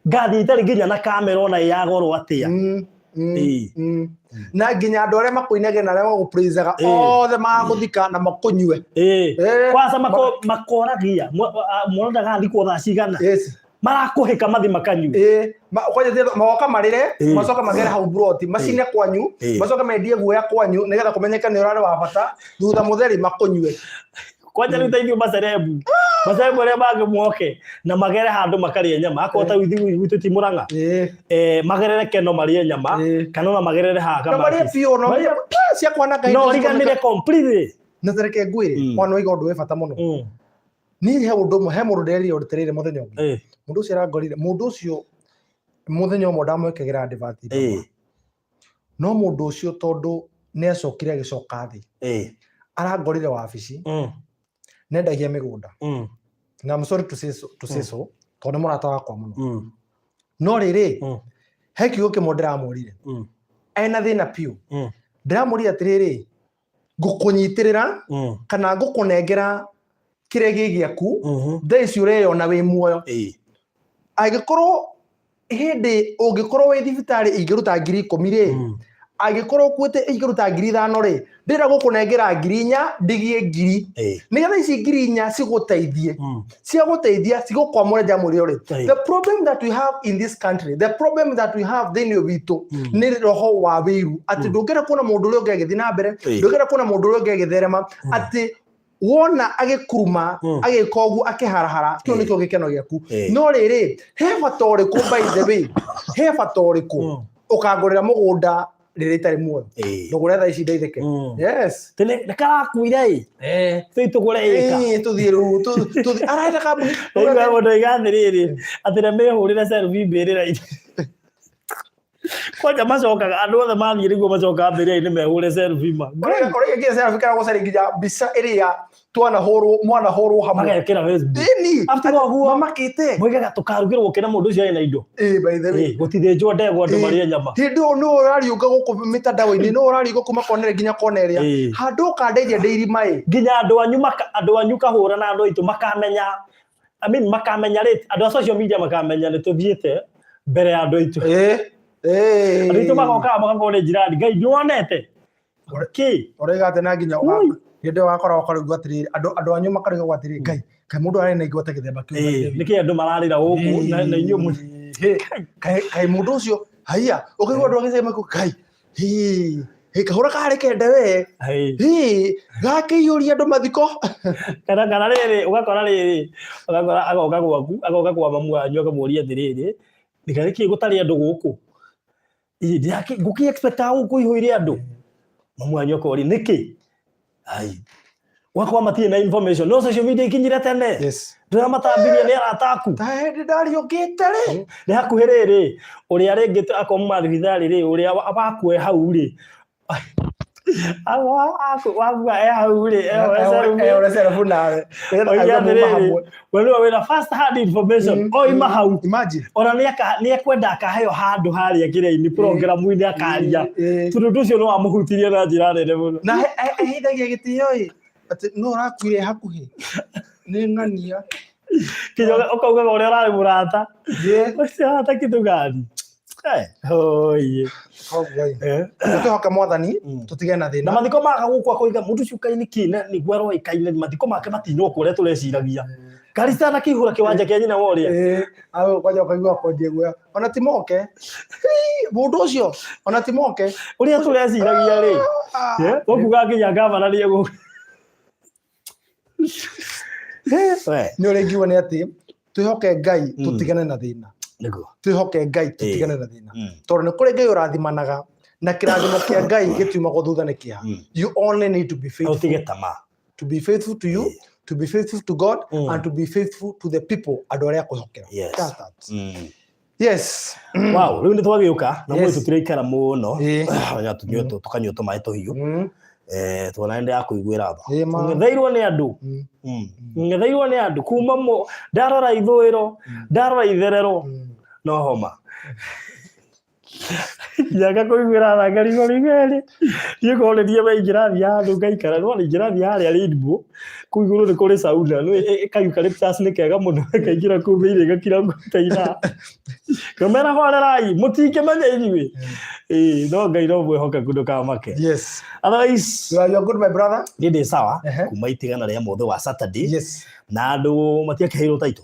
Ngathiĩ itarĩ nginya na kamera ona ĩ ya goro atĩa. Ĩĩ. Na nginya andũ arĩa makũinagĩra na arĩa magũpraisaga othe magũthika na makũnyue. Kwanza makoragia mwana ndagathikwo thaa cigana. Marakũhĩka mathi makanyue. Kwanja magoka marĩre, macoke magere hau buroti, macine kwanyu, macoke mendie guoya kwanyu nĩgetha kũmenyeke nĩ ũrarĩ wa bata, thutha mũtheri makũnyue. Kwanja rĩu ta ithuĩ macerebu. Macerebu arĩa mangĩ moke na magere handũ makarĩe nyama. Akorwo ta ithuĩ gwitũ ti Mũrang'a. Magerere Keno marĩe nyama, kana ona magerere haha Na marĩe Kamatis. biũ, no Marĩe marĩe cia kwananga No indo ũriganĩre completely. Na ta reke ngwĩre, mwana oiga ũndũ wĩ bata mũno. Niĩ he ũndũ ũmwe, he mũndũ ndĩrerire ũndũ atĩrĩrĩ mũthenya ũngĩ. Mũndũ ũcio arangorire, mũndũ ũcio mũthenya ũmwe ndamwĩkagĩra advert No mũndũ ũcio tondũ nĩ acokire agĩcoka thĩ. Arangorire wabici, nendagia mĩgũnda. Na I'm sorry to say so, to say so, tondũ nĩ mũrata wakwa mũno. No rĩrĩ, he kiugo kĩmwe ndĩramwĩrire. Ena thĩna biũ. Ndĩramwĩrire atĩrĩrĩ, ngũkũnyitĩrĩra kana ngũkũnengera kĩrĩa gĩ gĩaku, thaa ici ũreyona wĩ muoyo. Angĩkorwo hĩndĩ ũngĩkorwo wĩ thibitarĩ ingĩruta 10,000 rĩ, angĩkorwo ũkuĩte ingĩruta 5,000 rĩ, ndĩrenda gũkũnengera 4,000 ndigie ngiri. Nĩgetha ici 4,000 cigũteithie. Ciagũteithia, cigũkwamũra ndamwĩre ũrĩ. The problem that we have in this country, the problem that we have thĩinĩ witũ, nĩ roho wa wĩiru. Atĩ ndũngĩenda kuona mũndũ ũrĩa ũngĩ agĩthiĩ na mbere, ndũngĩenda kuona mũndũ ũrĩa ũngĩ agĩtherema, atĩ wona agĩkuruma, agĩka ũguo, akĩharahara, kĩu nĩkĩo gĩkeno gĩaku. No rĩrĩ, he bata ũrĩkũ, by the way, he bata ũrĩkũ ũkangũrĩra mũgũnda rĩrĩa itarĩ muoyo? Ndũgũre thaa ici ndeithĩke. Yes. Tene, nĩ karakuire ĩ. Tũthiĩ tũgũre ĩka. Tũthiĩ rĩu, tũthiĩ. Arenda kambuni. Ndaigua mũndũ oiga atĩrĩrĩ, atĩ na mehũrĩre selfie mbĩrĩra-inĩ. Kwanja macokaga andũ othe mathiĩ nĩguo macokaga mbĩrĩra-inĩ mehũre selfie ma. Ũrĩa nginya selfie kana gũcaria nginya mbica ĩrĩa twanahũrwo mwanahũrwo hamwe. Magekĩra Facebook. Ĩni. After ũguo mamakĩte. Moigaga tũkarugĩrwo kĩna mũndũ ũcio arĩ na indo. Ĩ by the way. Gũtithĩnjwo ndegwa andũ marĩe nyama. Hĩndĩ ĩyo nĩ ũrariũnga gũkũ mĩtandao-inĩ, nĩ ũrariũnga kuma kona ĩrĩa nginya kona ĩrĩa. Handũ ũkandeithia ndĩ irima ĩ. Nginya andũ anyu andũ anyu kahũra na andũ aitũ makamenya I mean, makamenya rĩ andũ a social media makamenya nĩ tũthiĩte mbere ya andũ aitũ. Andũ aitũ magokaga magakorwo nĩ njirani Ngai nĩwonete kĩ Ũroiga atĩ na nginya hĩndĩ ĩyo wakora ũkarigwo atĩrĩrĩ andũ andũ anyu makarigwo atĩrĩrĩ Ngai kaĩ mũndũ arĩ na igweta gĩthemba kĩu nĩkĩ andũ mararĩra gũkũ na inyuĩ kaĩ mũndũ ũcio haiya ũkaigua andũ agĩcema Ngai hĩ kahũra karĩ kende we hĩ gakĩiyũria andũ mathiko kana kana rĩrĩ ũgakora rĩrĩ ũgakora agoka gwaku agoka kwa mamu wanyu akamũria atĩrĩrĩ nĩka nĩkĩ gũtarĩ andũ gũkũ ngũkĩ expectaga gũkũ ihũire andũ mamu wanyu akoria nĩkĩ ai ũgakorwo matirĩ na information no social media ikinyire tene yes ndũrĩa matambirie nĩ arata aku ta hĩndĩ ndariũkĩte rĩ nĩ hakuhĩ rĩrĩ ũrĩa rĩngĩ akorwo muma thibitarĩ rĩ ũrĩa wakue hau rĩ wakua e hau rĩ ehore selfie nawe Oiga atĩrĩrĩ, we nĩwe wĩna first hand information oima hau imagine ona nĩ ekwenda akaheo handũ harĩa kĩrĩa-inĩ programu-inĩ akaria tondũ ũndũ ũcio nĩ wamũhutirie na njĩra nene mũno na ehithagia gĩtĩo ĩ atĩ no ũrakuire hakuhĩ nĩ ng'ania kinya ũkaugaga ũrĩa ũrarĩ mũrata ũcio hata kitu gani oye koguo ĩ tũtũhoke mwathani tũtige na na thĩna mathiko maka gũkũ akoiga mũndũ ũcio kaĩ nĩkĩ na nĩguo aroĩkaine mathiko make matinokwo ũrĩa tũreciragia ngari citanakĩihũra kĩwanja kĩa nyina wa ũrĩa Ĩĩ, au kwanja ũkaigua kwendia guoya ona ti moke Hii, mũndũ ũcio ona ti moke ũrĩa tũreciragia rĩ ũkuga nginya gavana nĩ egũ nĩ ũrĩa ingiuga nĩ atĩ twĩhoke Ngai tũtigane na thĩna nĩguo twĩhoke Ngai tũtigane na thĩna tondũ nĩ kũrĩ Ngai ũrathimanaga na kĩrathimo kĩa Ngai gĩtiumagwo thutha nĩ kĩeha you only need to be faithful ũtige tamaa to be faithful to you to be faithful to God and to be faithful to the people andũ arĩa akwĩhokera Yes. That's that. Yes. Wow, rĩu nĩ twagĩũka na Yes. mwĩ tũtiraikara mũno Ĩĩ. tũnyue tũkanyua tũmaĩ tũhiũ tuona nĩ ndĩrakũiguĩra tha Ĩĩ ma. ng'etheirwo nĩ andũ ng'etheirwo nĩ andũ kuma ndarora ithũĩro ndarora itherero no homa nyaga kũiguĩra tha ngarigwo rĩu niĩ korwo nĩ niĩ we ingĩrathiĩ handũ ngaikara no ingĩrathiĩ harĩa Rainbow kũu igũrũ nĩ kũrĩ sauna nĩ ka eucalyptus nĩ kega mũno ngaingĩra kũu thĩinĩ ngakira ngũta ithaa ngamera horerai mũtingĩmenya inyuĩ ĩĩ no Ngai no mwĩhokeku ndũkamake Yes. Otherwise You are good my brother. niĩ ndĩ sawa Ehe. kuma itigana rĩa mũthĩ wa Saturday Yes. na andũ matiakĩheirwo taito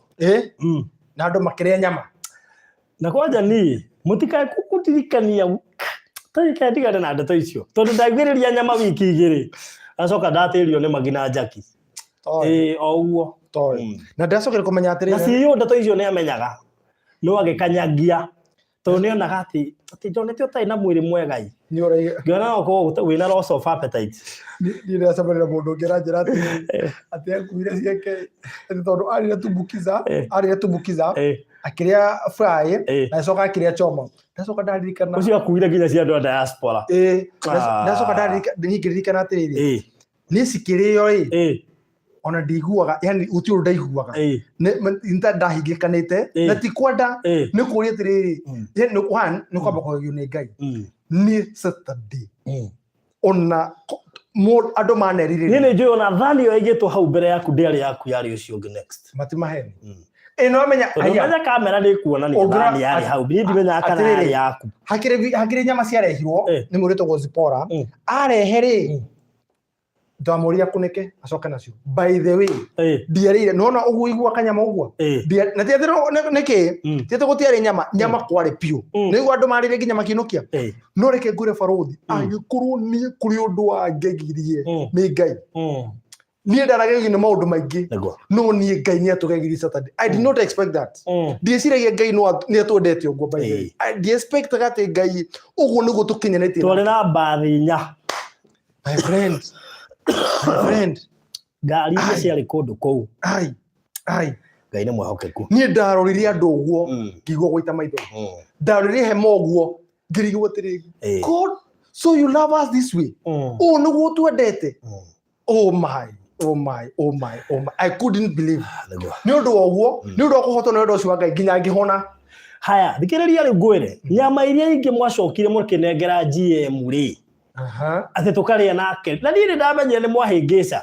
Na andũ makĩrĩa nyama. Na kwanja niĩ mũtikae kũndirikania tarike ndigane na ndeto icio tondũ ndaiguĩrĩria nyama wiki igĩrĩ acoka ndatĩrio nĩ magi na njaki ĩĩ o ũguo Toĩ. Na ndacokire kũmenya na atĩrĩrĩ CEO ndeto icio nĩ amenyaga no agĩkanyagia tondũ nĩ onaga atĩ atĩ ndonete ũtarĩ na mwĩrĩ mwega ĩ nĩ ũraiga ngĩona no ũkorwo wĩna loss of appetite niĩ ndĩracemania na mũndũ ũngĩ aranjĩra atĩrĩrĩ atĩ akuire ciake atĩ tondũ arĩre tumbukiza arĩre tumbukiza akĩrĩa fry na acoka akĩrĩa choma ndacoka ndaririkana ũcio akuire nginya cia andũ a diaspora ĩĩ ndacoka ndaririkana niĩ ngĩririkana atĩrĩrĩ niĩ cikĩrĩo ĩ ona ndiguaga yani gũtirĩ ũndũ ndaiguaga nĩ ta ndahingĩkanĩte na ti kwenda nĩ kũria atĩrĩrĩ yani one nĩ kwamba kũgegio nĩ Ngai nĩ Saturday ona andũ manerirĩria niĩ nĩ njũĩ ona thani ĩyo ĩigĩtwo hau mbere yaku ndĩarĩ yaku yarĩ ũcio ũngĩ next matimaheni ĩno amenya tondũ menya kamera nĩ ĩkuonania thani yarĩ hau niĩ ndimenyaga kana yarĩ yaku hakĩrĩ nyama ciarehirwo nĩ mũndũ wĩtagwo Zipora arehe rĩ ndamũria kunĩke acoke nacio by the way ndiarĩire nona ũguo igua kanyama ũguo na ti atĩ nĩkĩ ti atĩ gũtiarĩ nyama nyama kwarĩ piũ nĩguo andũ marĩire nginya makinũkia no reke ngwĩre barũthi angĩkorwo niĩ kũrĩ ũndũ wangegirie nĩ Ngai niĩ ndaragegio nĩ maũndũ maingĩ no niĩ Ngai nĩ atũgegirie Saturday I did not expect that ndieciragia Ngai nĩ atwendete ũguo by the way ndiexpectaga atĩ Ngai ũguo nĩguo tũkinyanĩtie twarĩ na mbathi inya my friend my friend ngari iria ciarĩ kũndũ kũu ai ai Ngai nĩ mwĩhokeku niĩ ndarorire andũ ũguo ngĩigua gũita maitho ndarorire hema ũguo Ngĩrigwo atĩrĩrĩ, God, so you love us this way? Ũũ nĩguo twendete? Oh my, oh my, oh my, oh my, I couldn't believe. Nĩguo. Nĩ ũndũ wa ũguo, nĩ ũndũ wa kũhotwo nĩ wendo ũcio wa Ngai, nginya ngĩhona. Haya, thikĩrĩria rĩu ngwĩre, nyama iria ingĩ mwacokire mũkĩnengera GM rĩ, atĩ tũkarĩa nake, na niĩ nĩ ndamenyire nĩ mwahĩngĩca.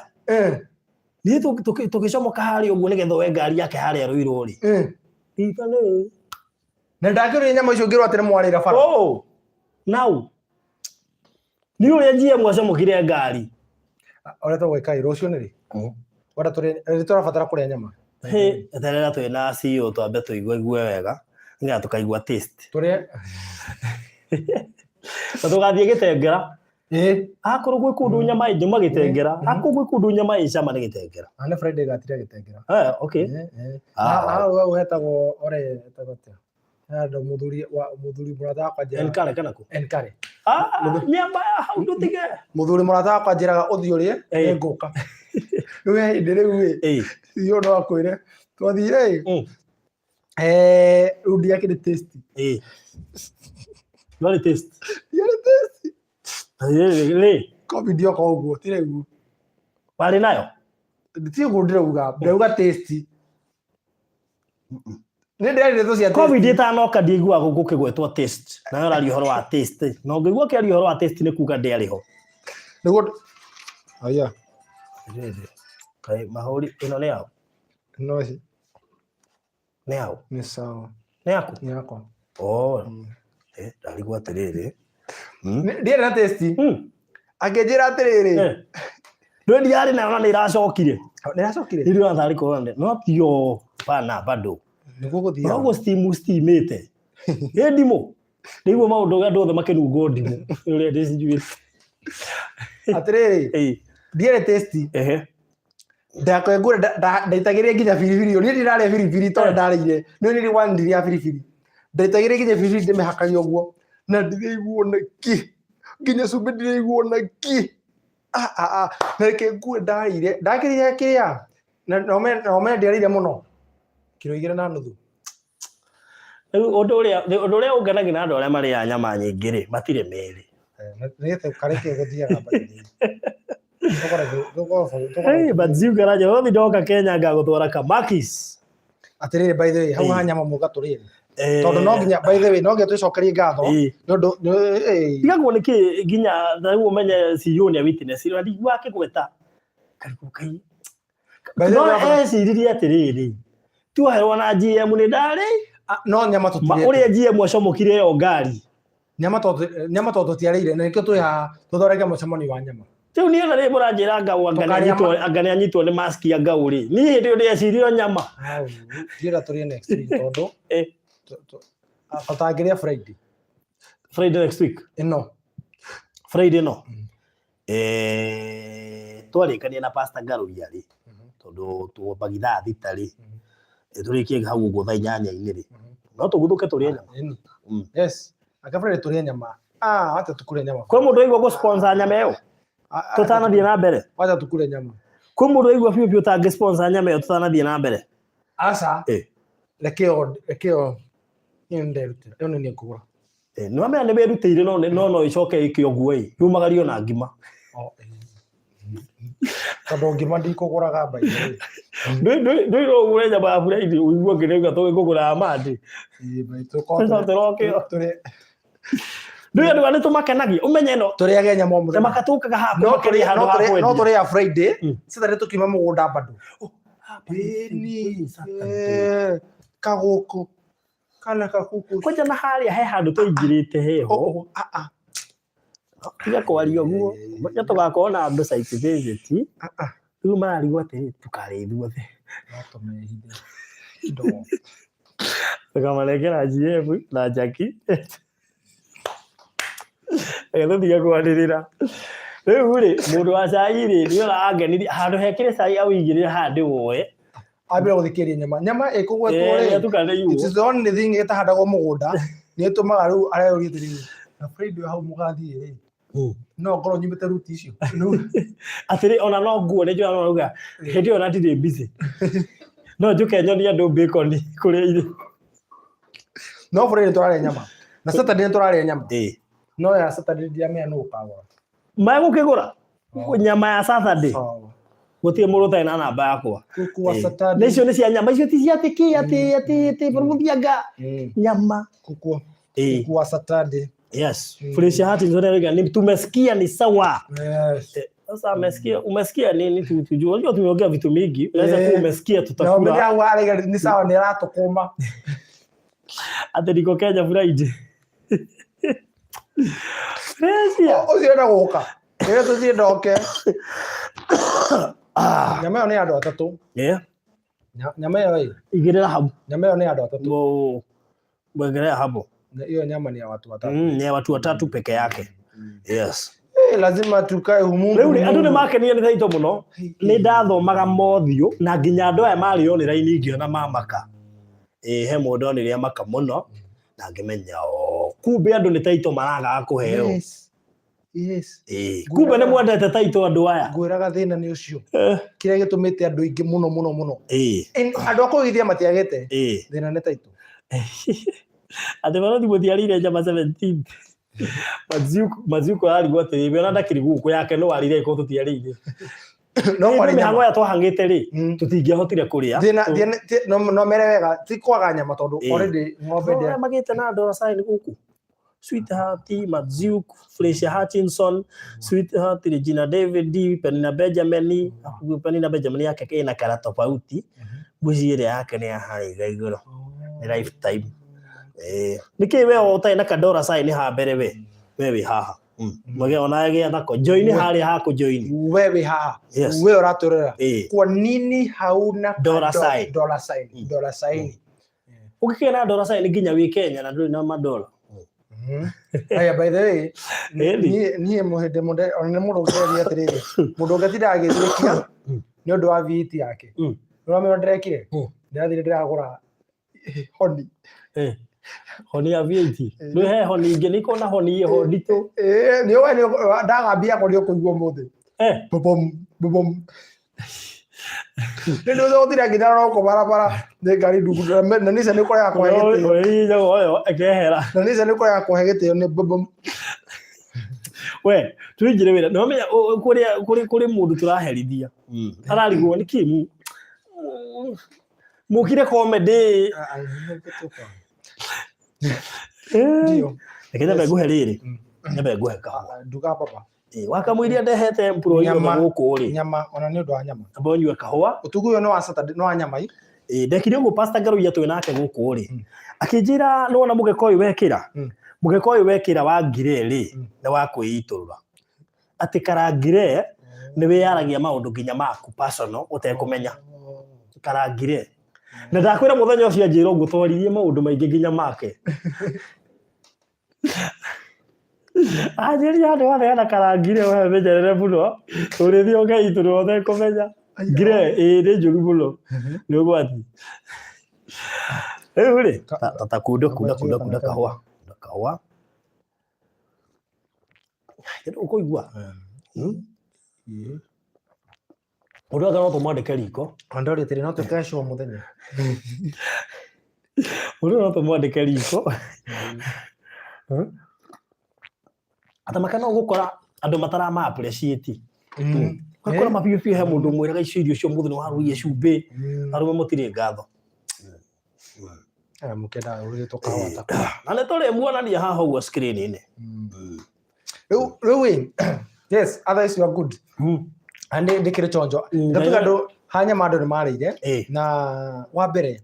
Niĩ tũgĩcomoka harĩa ũguo nĩgetha oe ngari yake harĩa Rũirũ rĩ. Rita nĩ Na ndakĩrĩa nyama icio ngĩrwo atĩ nĩ mwarĩra bara. Oh, now nĩ ũrĩa GM acomokire ngari. Ũrĩa tũgwĩka ĩ, rũciũ nĩ rĩ? Wenda tũrĩe, nĩ tũrabatara kũrĩa nyama. Hĩ, eterera twĩ na CEO twambe tũigue wega nĩgetha tũkaigua taste. Tũrĩe. Na tũgathiĩ Gĩtengera. Ĩ. Akorwo gwĩ kũndũ nyama ĩ, njuma Gĩtengera. Akorwo gwĩ kũndũ nyama ĩ cama nĩ Gĩtengera. Na nĩ Friday gatire Gĩtengera. Eh, okay. Eh, eh. Ah, Hau hau hetagwo ore hetagwo atĩa? Handũ mũthuri wa mũthuri mũrata wakwa njĩraga. Enkare kana kũ? Enkare. Ah, nyama ya hau ndũtige. Mũthuri mũrata wakwa njĩraga ũthiĩ ũrĩe, Eh. nĩngũka. Rĩu he hĩndĩ rĩu ĩ, Eh. iyo no akwĩre twathire ĩ, eh, rĩu ndiakĩrĩ tasty. Eh. Ndwarĩ taste. Ndiarĩ tasty. Rĩ, Covid yoka ũguo, ti rĩu. warĩ nayo? Ti ũguo ndĩrauga, ndĩrauga tasty. Nĩ ndĩrarire tũ cia Covid ĩtanoka ndiaiguaga gũkĩgwetwo taste. Nawe ũraria ũhoro wa taste. Na ũngĩigua ũkĩaria ũhoro wa taste nĩ kuga ndĩarĩ ho. Nĩguo. Aya. Rĩrĩ, kaĩ mahũri ĩno nĩ yaũ? No ici. Nĩ yaũ? Nĩ sawa. Nĩ yaku? Nĩ yakwa. Oh. Eh, ndarigwo atĩrĩrĩ. Ndiarĩ na taste. Akĩnjĩra atĩrĩrĩ. Ndũĩ ndiarĩ nayo na nĩ ĩracokire. Nĩ ĩracokire? Nĩ ndĩrona tarĩ corona. No tio bana bado. Nĩguo gũthiaga. Noguo steam steamĩte. Ĩ ndimũ. Nĩguo maũndũ andũ othe makĩnungwo ndimũ. Ũrĩa ndĩcinjuĩte. Atĩrĩrĩ. Ndiarĩ tasty. Ehe. Ndakwengũra ndaitagĩrĩria nginya biribiri. Niĩ ndirarĩa biribiri tondũ ndarĩire. Nĩ niĩ one ndirĩa biribiri. Ndaitagĩrĩria nginya biribiri ndĩmĩhakagia ũguo. Na ndiraiguo na kĩ. Nginya cumbĩ ndiraiguo na kĩ. Ah, ah, ah. Na reke ngue ndarĩire. Ndakĩrĩire kĩrĩa. Na ũmenye ndiarĩire mũno. Kiro 2.5. Rĩu ũndũ ũrĩa ũngenagia na andũ arĩa marĩaga nyama nyingĩ rĩ, matirĩ mĩĩrĩ. Nĩgetha karĩke gũthiaga Hey, but ziukaraja wothi ndoka Kenya ngagũtwara Kamakis. Atĩrĩrĩ, by the way, hau ha nyama muga tũrĩe. Tondũ no nginya, by the way, no nginya twĩcokerie ngatho. Nĩ ũndũ Ndigagwo nĩkĩ nginya rĩu ũmenye CEO nĩ a witness na ndiguaga akĩgweta. Karigwo kai. By the No way, eciririe atĩrĩrĩ, tuoherwo na GM nĩ ndarĩ no nyama tũtirĩte. Ũrĩa GM acomokire ĩyo ngari. Nyama tondũ tũtiarĩire, na nĩkĩo twĩ haha tũthondeke mũcemanio wa nyama. Rĩu niĩ ona rĩrĩ mũranjĩra ngau anga Tũkarĩa nĩanyitwo anga nĩanyitwo nĩ mask ya ngau rĩ. Niĩ hĩndĩ ĩyo ndĩreciria o nyama. Hau, ndĩrenda tũrĩe next week tondũ tũtangĩrĩa Friday. Friday next week? Ĩno. Friday no. Twarĩkania na Pastor Ngaruiya rĩ, tondũ twambagia thaa 6 rĩ, tũrĩkie hau ũguo thaa 8-inĩ rĩ, no tũguthũke tũrĩe nyama. Yes. Aka Friday tũrĩe nyama. Ah, wacha tukule nyama. Kwĩ mũndũ waigua gũ sponsor nyama ĩyo? Tũtanathiĩ na mbere. Wacha tukule nyama. Kwĩ mũndũ waigua biũ biũ ũtangĩ sponsor nyama ĩyo tũtanathiĩ na mbere? Aca. Reke ĩyo, reke ĩyo niĩ nĩnderutĩra. Ĩyo nĩ niĩ ngũgũra. Nĩ wamenya nĩ wĩrutĩire no no no ĩcoke ĩke ũguo ĩ, yumagario na ngima. Tondũ ngima ndikũgũraga by the way. Ndũire ũgũre nyama ya Friday ũigue ngĩrĩga tũgĩkũgũraga Monday. Ndũĩ andũ aya nĩ tũmakenagia, ũmenye ĩno. Tũrĩage nyama o mũthenya. Na makatũkaga haha No kũmakenia handũ ha no kwendia. tũrĩe ya Friday, Saturday tũkiuma mũgũnda bado. Ĩni, kagũkũ kana kakuku. Kwanja na harĩa he handũ tũingĩrĩte heho. Tiga kwaria ũguo. Mũthenya tũgakorwo na andũ site visit. Rĩu mararigwo atĩrĩ, tũkarĩa ithuothe. No tũmehithe kidogo. Tũkamanengera GM na Jackie. Reke tũtige kwanĩrĩra. Rĩu rĩ, mũndũ wa cai rĩ, nĩ ona angenirie, handũ hekĩre cai awĩigĩrĩre haha ndĩwoe. Ambire gũthikĩrĩria nyama. Nyama ĩkũgwetwo rĩ, nĩatukanĩirwo. it is the only thing ĩtahandagwo mũgũnda, nĩ ĩtũmaga rĩu areyũria atĩrĩrĩ, na Friday hau mũgathiĩ rĩ, no ngorwo nyumĩte ruti icio. Atĩrĩ, ona no nguo nĩ njũĩ no auga, hĩndĩ ĩyo na ndirĩ busy. No njũke nyonie andũ bacon kũrĩa irĩ. No Friday tũrarĩa nyama. Na Saturday nĩ tũrarĩa nyama. Ĩĩ. No ya Saturday ndiamenya nũ ũkagũra. Megũkĩgũra nyama ya Saturday. Sawa. Gũtirĩ mũndũ ũtarĩ na namba yakwa. Kuku wa Ĩĩ. Saturday. Nĩ icio nĩ cia nyama icio ti cia atĩ kĩ atĩ atĩ atĩ bũrũmũthianga nyama. Kuku. Ĩĩ. Kuku wa Saturday. Yes. Felicia Hutchinson arauga ni tumesikia ni sawa. Yes. Sasa amesikia umesikia nini tu tujue. Unajua tumeongea vitu mingi. Unaweza Eh. kuwa umesikia Na tutakula. ũmenye hau arauga nĩ sawa nĩ aratũkũma. Atĩ niko Kenya Friday. Felicia. Ũcio enda gũka. Rĩrĩa tũthiĩ ndoke. Ah. Nyama ĩyo nĩ ya andũ atatũ. Yeah. Nyama ĩyo ĩ. Igĩrĩra hau. Nyama ĩyo nĩ ya andũ atatũ. Wo- Wekelea hapo. Hiyo nyama ni ya watu watatu. Ni ya watu watatu peke yake. Yes. Eh, lazima tukae humu. Rĩu rĩ andũ nĩ makenire nĩ thaito mũno. Nĩ ndathomaga mothiũ na nginya andũ aya marĩ online ngĩona mamaka. Ĩ he mũndũ onire amaka mũno na ngĩmenya o kumbe andũ nĩ taito maragaga kũheo. Yes. Yes. Ĩ kumbe nĩ mwendete taito andũ aya. Ngwĩraga thĩna nĩ ũcio. Eh. Kĩrĩa gĩtũmĩte andũ aingĩ mũno mũno mũno. Ĩ Andũ a kũgithia matiagĩte. ĩ Thĩna nĩ taito. atĩ barothi mũtiarĩire nyama 17. Maziuko ararigwo atĩrĩ we ona ndakĩrĩ gũkũ yake no arĩire ĩkorwo tũtiarĩire. No Nĩ kwarĩ mĩhang'o nyama. ĩrĩa twahang'ĩte rĩ Mm. tũtingĩahotire kũrĩa. Thĩna thĩna no mere wega ti kwaga nyama tondũ Ĩ. already ng'ombe Arĩa ndĩa. magĩte na andũ sign gũkũ Sweetheart, Madziuk, Felicia Hutchinson, Sweetheart, Regina David, Penina Benjamin, Penina Benjamin yake ĩna kara tofauti, ngwĩciria ĩrĩa yake nĩ ya harĩa igũrũ, nĩ lifetime. Eh, nĩkĩ we ũtarĩ na kadora sign ha mbere we? We wĩ haha. Mwege ona gĩa thako. Join harĩa ha kũ join. We wĩ haha. Yes. We ũratũrera. Eh. Kwa nini hauna Dollar sign. Dollar sign. Dollar sign. Ũngĩkĩgĩa na dollar sign nginya wĩ Kenya na ndũrĩ na madola. Aya, by the way, Ĩni. niĩ mũhĩndĩ mũndũ ona nĩ mũndũ ũngĩaria atĩrĩrĩ, mũndũ ũngĩtinda agĩthirĩkia nĩ ũndũ wa VAT yake. Nĩũramenya ndĩrekire? Ndĩrathire ndĩragũra honi. Eh. Honi ya VAT. Nĩ he honi ingĩ nĩ ikuona honi ĩho nditũ. Ĩĩ, nĩ ũĩ ndagambia yakwa nĩ ũkũigua ũmũthĩ. Eh. Bobom, bobom. Nĩ ndũ ũgũtinda nginya roko barabara nĩ ngari ndungu na Nissan nĩ ũkoraga kũhe gĩtĩo. Ũhihinyaga ũyũ ĩkehera. Na Nissan nĩ ũkoraga kũhe gĩtĩo nĩ bobom. We, tũingĩre wĩra. Nĩ wamenya kũrĩa kũrĩ kũrĩ mũndũ tũraherithia. Ararigwo nĩ kĩ mũkire comedy. Ndio. Reke nyambe ngũhe rĩrĩ. Nyambe ngũhe kahũa. Nduga baba. Ĩ, Wakamũiria ndehete employee othe Nyama. gũkũ rĩ. Nyama ona nĩ ũndũ wa nyama. Amba ũnyue kahũa. Ũtugu ũyũ nĩ wa Saturday nĩ wa nyama ii. Ĩ, ndekire ũguo Pastor Ngaruiya twĩ nake gũkũ rĩ. Akĩnjĩra nĩwona mũgeka ũyũ wekĩra. Mũgeka ũyũ wekĩra wa ngire rĩ nĩ wa kwĩitũrũra. Atĩ karangire nĩ wĩyaragia maũndũ nginya maku personal ũtekũmenya. Karangire. Na ndakwĩra mũthenya ũcio anjĩra ũguo twaririe maũndũ maingĩ nginya make. Anjĩrire handũ hothe hena karangire we menyerere mũno. Ũrĩthiĩ ũkeitũrũra ũtekũmenya. Ngire ĩĩ nĩ njũru mũno. Nĩ ũgwati. Rĩu rĩ, ta kunda kunda kunda kunda kahũa. Kunda kahũa. Nĩ ũkũigua. Mũndũ anga no tũmwandĩke riko. Andori atĩrĩ no twĩke show mũthenya. Mũndũ no tũmwandĩke riko. Atamaka no ũgũkora andũ matarama appreciate. Ũgakora mabiũ biũ he mũndũ ũmwĩraga icio irio cio mũthĩ nĩ warũire cumbĩ. Arũme mũtirĩ ngatho. Aya mũkĩendaga ũrugĩtwo kahũa ta Na nĩ tũrĩ muonania haha ũguo screen-inĩ. Rĩu rĩu ĩ, yes otherwise you are good. And ndĩkĩrĩ chonjo. Ngatuga andũ ha nyama andũ nĩ marĩire na wa mbere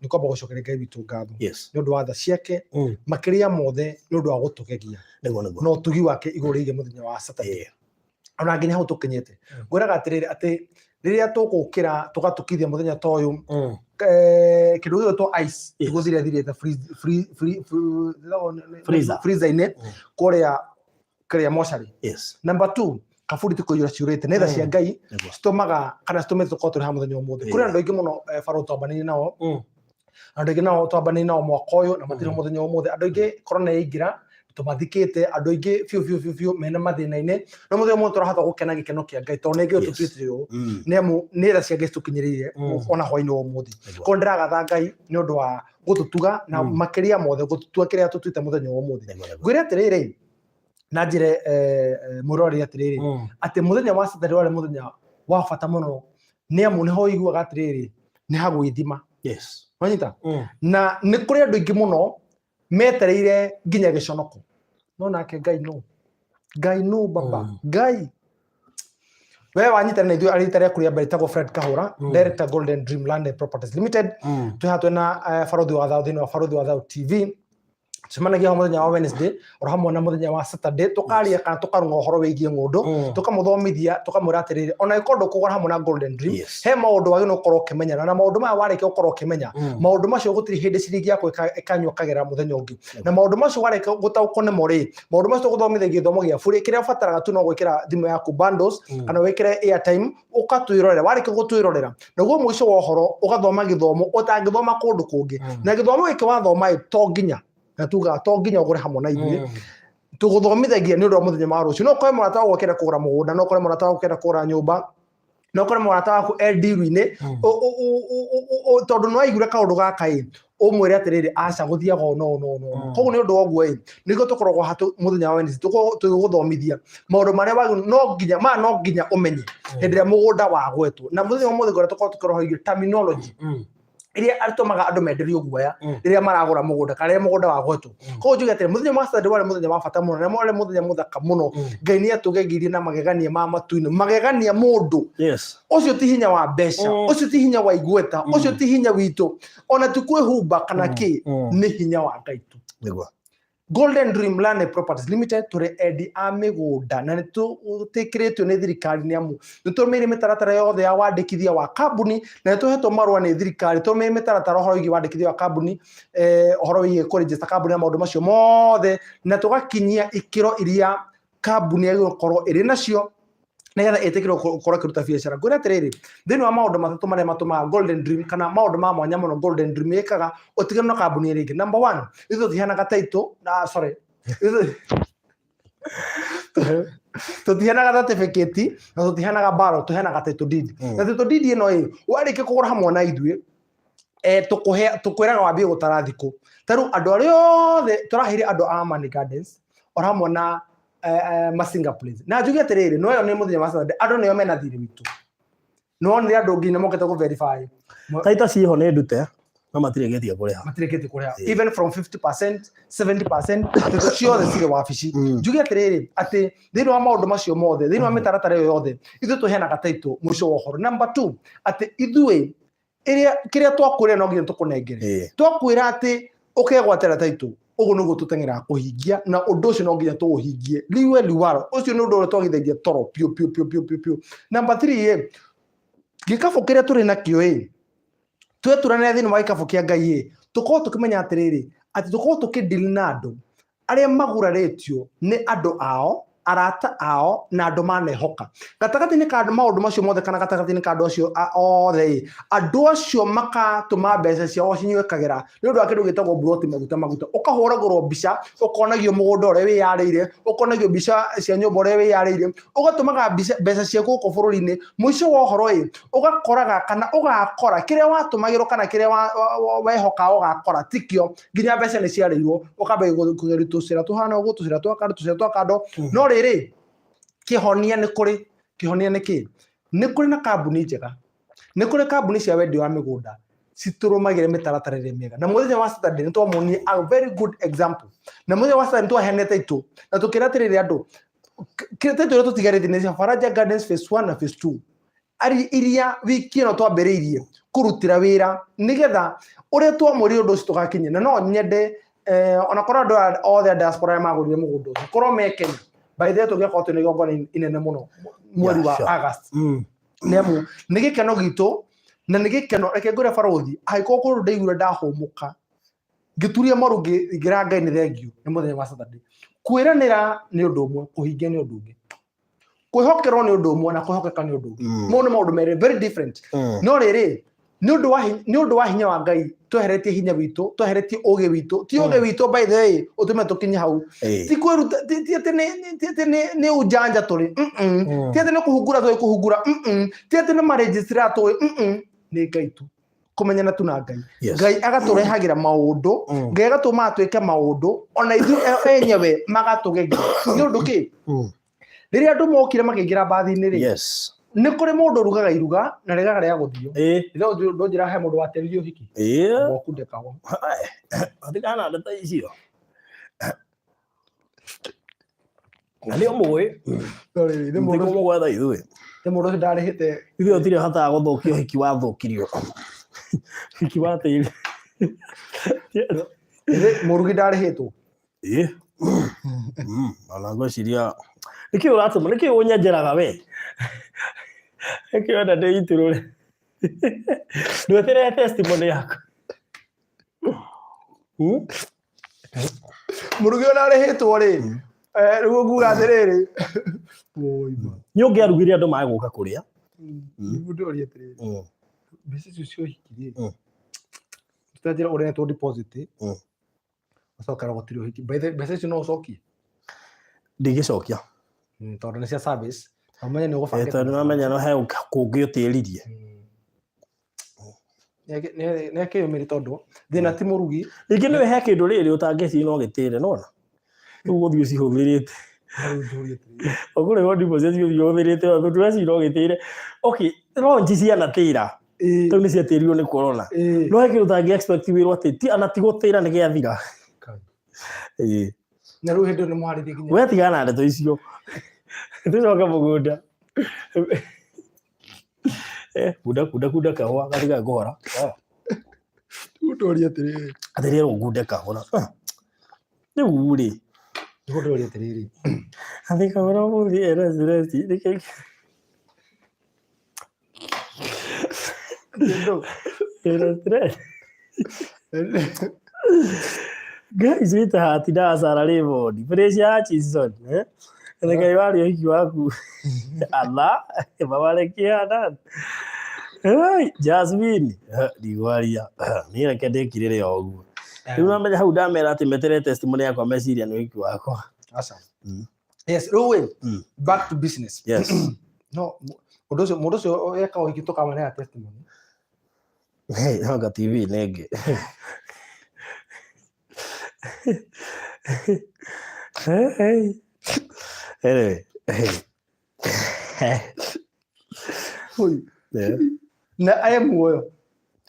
nĩ kwamba gũcokeria Ngai witũ ngatho nĩ ũndũ wa tha ciake makĩria mothe nĩ ũndũ wa gũtũgegia Nĩguo nĩguo. na ũtugi wake igũrũ rĩgiĩ mũthenya wa Saturday. Ona nginya hau tũkinyĩte. Ngwĩraga atĩrĩrĩ atĩ rĩrĩa tũgũkĩra tũgatukithia mũthenya ta ũyũ kĩndũ gĩgwĩtwo ice gũthire thirĩte Freezer. freezer-inĩ kũrĩa kĩrĩa mocarĩ. Yes. Number 2 kaburi ti kũiyũra ciũrĩte nĩ tha cia Ngai citũmaga kana citũmĩte tũkorwo tũrĩ haha mũthenya ũmũthĩ. Kũrĩ andũ aingĩ mũno baro twambanĩire nao andũ aingĩ nao twambanĩire nao mwaka ũyũ na matirĩ mũthenya ũmũthĩ. Andũ aingĩ corona yaingĩra Tũmathikĩte andũ aingĩ biũ biũ biũ biũ mena mathĩna-inĩ, no mũthenya ũmwe tũrahota gũkena gĩkeno kĩa Ngai tondũ nĩ Ngai ũtũtuĩte ũũ, nĩ amu nĩ tha cia Ngai citũkinyĩrĩire ona hwainĩ wa ũmũthĩ. Koguo ndĩragatha Ngai nĩ ũndũ wa gũtũtuga na makĩria mothe gũtũtua kĩrĩa tũtuĩte mũthenya wa ũmũthĩ. Ngwĩre atĩrĩrĩ na njĩre mwĩroreri atĩrĩrĩ, atĩ mũthenya wa Saturday warĩ mũthenya wa bata mũno, nĩ amu nĩho ũiguaga atĩrĩrĩ nĩ ha gwĩthima. Wanyita? Na nĩ kũrĩ andũ aingĩ mũno metereire nginya gĩconoko, no nake Ngai no Ngai no baba. Ngai we wanyitana na ithuĩ arĩ rita rĩaku rĩa mbere, ĩtagwo Fred Kahũra, Director, Golden Dream Land and Properties Limited. Twĩ haha twĩna Barothi wa Thayũ thĩinĩ wa Barothi wa Thayũ TV. Tucemanagia ho mũthenya wa Wednesday oro hamwe na mũthenya wa Saturday, tũkaria kana tũkarung'a ũhoro wĩgiĩ ng'ũndũ, tũkamũthomithia, tũkamwĩra atĩrĩrĩ, ona ĩkorwo ndũkũgũra hamwe na Golden Dream, he maũndũ wagĩrĩirwo gũkorwo ũkĩmenya, na maũndũ maya warĩkia gũkorwo ũkĩmenya maũndũ macio, gũtirĩ hĩndĩ ciringi yaku ĩkanyua kagera mũthenya ũngĩ. Na maũndũ macio warĩkia gũtaũkwo nĩmo rĩ, maũndũ macio tũgũthomithagia gĩthomo gĩa bũrĩ. Kĩrĩa ũbataraga tu no gwĩkĩra thimũ yaku bundles kana wĩkĩre airtime ũkatwĩrorera. Warĩkia gũtwĩrorera, naguo mũico wa ũhoro ũgathoma gĩthomo ũtangĩthoma kũndũ kũngĩ. Na gĩthomo gĩkĩ wathoma ĩ, to nginya na tugaga to nginya ũgũre hamwe na ithuĩ. Tũgũthomithagia nĩ ũndũ wa mũthenya wa rũciũ. No ũkore mũrata waku akĩenda kũgũra mũgũnda, no ũkore mũrata waku akĩenda kũgũra nyũmba, no ũkore mũrata waku e ndiru-inĩ, tondũ nĩ waiguire kaũndũ gaka ĩ, ũmwĩre atĩrĩrĩ, aca, gũthiaga ũũ no no no. Koguo nĩ ũndũ wa ũguo ĩ, nĩguo tũkoragwo hatũ mũthenya wa Wednesday tũgĩgũthomithia maũndũ marĩa wagĩrĩirwo no nginya maya no nginya ũmenye hĩndĩ ĩrĩa mũgũnda wagwetwo. Na mũthenya wa ũmũthĩ ngorĩa tũkorwo tũkĩrohoirio terminology iria atũmaga andũ menderio guoya rĩrĩa maragũra mũgũnda kana rĩrĩa mũgũnda wagwetwo. Koguo njuge atĩrĩ, mũthenya wa Saturday warĩ mũthenya wa bata mũno na warĩ mũthenya mũthaka mũno. Ngai nĩ atũgegirie na magegania ma matu-inĩ, magegania mũndũ. Ũcio ti hinya wa mbeca, ũcio ti hinya wa igweta, ũcio ti hinya witũ, ona ti kwĩhumba kana kĩ, nĩ hinya wa Ngai tu. Golden Dream Land and Properties Limited, tũrĩ endi a mĩgũnda na nĩ tũtĩkĩrĩtio nĩ thirikari, nĩ amu nĩ tũrũmĩrĩire mĩtaratara yothe ya wandĩkithia wa kambuni, na nĩ tũhetwo marũa nĩ thirikari tũrũmĩrĩire mĩtaratara ũhoro wĩgiĩ wandĩkithia wa kambuni, ũhoro wĩgiĩ kũregister kambuni na maũndũ macio mothe, na tũgakinyia ikĩro iria kambuni yagĩrĩirwo gũkorwo ĩrĩ nacio nĩgetha ĩtĩkĩrwo gũkorwo ĩkĩruta biacara. Ngwĩre atĩrĩrĩ, thĩinĩ wa maũndũ matatũ marĩa matũmaga Golden Dream kana maũndũ ma mwanya mũno Golden Dream ĩkaga ũtiganu na kambuni ĩrĩa ĩngĩ. Number one, ithuĩ tũtiheanaga title, na sorry, ithuĩ tũtiheanaga certificate na tũtiheanaga ballot, tũheanaga title deed. Na title deed ĩno ĩ, warĩkia kũgũra hamwe na ithuĩ, tũkũhe tũkwĩraga wambie gũtara thikũ. Ta rĩu andũ arĩa othe tũraheire andũ a Amani Gardens oro hamwe na Masinga Place. Na njuge atĩrĩrĩ, no ĩyo nĩ mũthenya wa Saturday, andũ nĩo mena thirĩ witũ. No nĩ andũ nginya mokĩte kũ verify. Taita ciĩho nĩ ndute no matirĩkĩtie kũrĩha. Matirĩkĩtie kũrĩha. Even from 50%, 70%, ndeto ciothe cirĩ wabici. Njuge atĩrĩrĩ, atĩ thĩinĩ wa maũndũ macio mothe, thĩinĩ wa mĩtaratara ĩyo yothe, ithuĩ tũheanaga title mũico wa ũhoro. Number two, atĩ ithuĩ ĩrĩa kĩrĩa twakwĩra no nginya tũkũnengere. Twakwĩra atĩ ũkegwatĩra title, ũguo nĩguo tũteng'eraga kũhingia, na ũndũ ũcio no nginya tũũhingie liwe liwaro. Ũcio nĩ ũndũ ũrĩa twagithagia toro piũ piũ piũ piũ piũ piũ. Number three ĩ, gĩkabũ kĩrĩa tũrĩ nakĩo ĩ, tweturanĩra thĩinĩ wa gĩkabũ kĩa Ngai ĩ, tũkorwo tũkĩmenya atĩrĩrĩ, atĩ tũkorwo tũkĩdeal na andũ arĩa magurarĩtio nĩ andũ ao, arata ao na andũ manehoka. Gatagatĩ-inĩ ka maũndũ macio mothe kana gatagatĩ-inĩ ka andũ acio othe ĩ, andũ acio makatũma mbeca ciao cinyue kagera nĩ ũndũ wa kĩndũ gĩtagwo mburoti maguta maguta. Ũkahũragĩrwo mbica, ũkonagio mũgũnda ũrĩa wĩyarĩire, ũkonagio mbica cia nyũmba ũrĩa wĩyarĩire, ũgatũmaga mbica mbeca ciaku gũkũ bũrũri-inĩ. Mũico wa ũhoro ĩ, ũgakoraga kana ũgakora kĩrĩa watũmagĩrwo kana kĩrĩa wehoka ũgakora tikĩo, nginya mbeca nĩ ciarĩirwo, ũkambia kũgeria tũcĩra tũhana ũguo, tũcĩra twa kando, tũcĩra twa kando. No rĩrĩ, kĩhonia nĩ kũrĩ. Kĩhonia nĩ kĩ? Nĩ kũrĩ na kambuni njega, nĩ kũrĩ kambuni cia wendia wa mĩgũnda citũrũmagĩre mĩtaratara ĩrĩa mĩega. Na mũthenya wa Saturday nĩ twamuonirie a very good example. Na mũthenya wa Saturday nĩ twaheanĩte title na tũkĩra atĩrĩrĩ andũ, title ĩrĩa tũtigarĩtie nĩ cia Faraja Gardens phase 1 na phase 2, ari iria wiki ĩno twambĩrĩirie kũrutĩra wĩra nĩgetha ũrĩa twamwĩrire ũndũ ũcio tũgakinyia. Na no nyende ona korwo andũ aya othe a diaspora arĩa magũrire mũgũnda ũcio korwo me Kenya, by the way, tũngĩakorwo twĩna igongona inene mũno mweri wa August, nĩ amu nĩ gĩkeno gitũ na nĩ gĩkeno. Reke ngwĩre barothi, angĩkorwo kũndũ ndaiguire ndahũmũka ngĩturia maru ngĩra Ngai nĩ thengiũ, nĩ mũthenya wa Saturday. Kwĩranĩra nĩ ũndũ ũmwe, kũhingia nĩ ũndũ ũngĩ. Kwĩhokerwo nĩ ũndũ ũmwe na kwĩhokeka nĩ ũndũ ũngĩ. Mau nĩ maũndũ merĩ very different. No rĩrĩ, Nĩ ũndũ wa hinya wa Ngai tweheretie hinya witũ, tweheretie ũgĩ witũ, ti ũgĩ witũ by the way ũtũme tũkinye hau. Ti kwĩruta, ti atĩ ti atĩ nĩ ũjanja tũrĩ, Ti atĩ nĩ kũhungura tũĩ kũhungura, Ti atĩ nĩ marĩnjĩcira tũĩ, Nĩ Ngai tu kũmenyana tu na Ngai. Ngai agatũrehagĩra maũndũ, Ngai agatũmaga twĩke maũndũ ona ithuĩ enyewe magatũgegia. Nĩ ũndũ kĩ? Rĩrĩa andũ mokire makĩingĩra mbathi-inĩ rĩ, nĩ kũrĩ mũndũ ũrugaga iruga na rĩgaga rĩa gũthio. Rĩrĩa ndũnjĩra he mũndũ wateririe ũhiki. Mokunde kahũa. Atigana ndeto icio. Na nĩ ũmũĩ. No rĩrĩ, nĩ mũndũ Nĩguo mũgwetha ithuĩ. Nĩ mũndũ ũcio ndarĩhĩte. Ithuĩ gũtirĩ hotaga gũthũkia ũhiki wathũkirio. Ũhiki wa tĩri. Mũrugi ndarĩhĩtwo. Ĩĩ. Ona ngwĩciria nĩkĩ ũratũma nĩkĩ ũnyenjeraga we? Nĩkĩ wenda ndĩitũrũre? Ndweterere testimony yaku. Mũrugi ona arĩhĩtwo rĩ, rĩu ũnguga atĩrĩrĩ. Woi ma. Nĩ ũngĩarugire andũ mage gũka kũrĩa. Nĩguo ndĩroria atĩrĩrĩ. Mbeca icio cia ũhiki rĩ, tũtanjĩra ũrenetwo deposit ũcokera gũtirĩ ũhiki. By the way, mbeca icio no ũcokie? Ndingĩcokia. Tondũ nĩ cia service. Na ũmenye nĩ ũgũbangĩte. Tondũ nĩwamenya no he kũngĩ ũtĩririe. Nĩ akĩyũmĩrie tondũ thĩna ti mũrugi. Ningĩ nĩwe he kĩndũ rĩrĩ ũtangĩciria no gĩtĩre, nĩwona? Rĩu ũgũthiĩ ũcihũthĩrĩte. Ũkũrĩhwo deposit ũthiĩ ũhũthĩrĩte, ũtweciria no gĩtĩre. Okay, launch cianatĩra. Rĩu nĩ ciatĩrirwo nĩ corona. No he kĩndũ ũtangĩ expect wĩrwo atĩ ti ana ti gũtĩra nĩ gĩathira. Ĩĩ. Na rĩu hĩndĩ ĩyo nĩ mwarĩrie nginya. We tigana na ndeto icio. Tũcoke mũgũnda. Kunda kunda kunda kahũa gatigae kũhora. Ũndorie atĩrĩrĩ. Atĩrĩrĩ ũngunde kahũra. Rĩu rĩ. Ũndorie atĩrĩrĩ. Atĩ kahũra ũmũthĩ ena stress. Nĩkĩ? Ena stress. Guys, sweetheart na Sarah Raymond. Pressure Hutchinson, eh? Ngai warĩ ũhiki waku. Ala, mawarekia na. Hey, Jasmine, ndigwaria. Niĩ reke ndĩkirĩre o ũguo. Rĩu namenya hau ndamera atĩ metere testimony yakwa meciria nĩ ũhiki wakwa. Aca. Yes, rĩu ĩ, back to business. Yes. No, ũndũ ũcio mũndũ ũcio eka ũhiki tũkamanea testimony. Hey, hanga TV nĩ ĩngĩ. Hey. Anyway. Oi. Yeah. Na aya muoyo.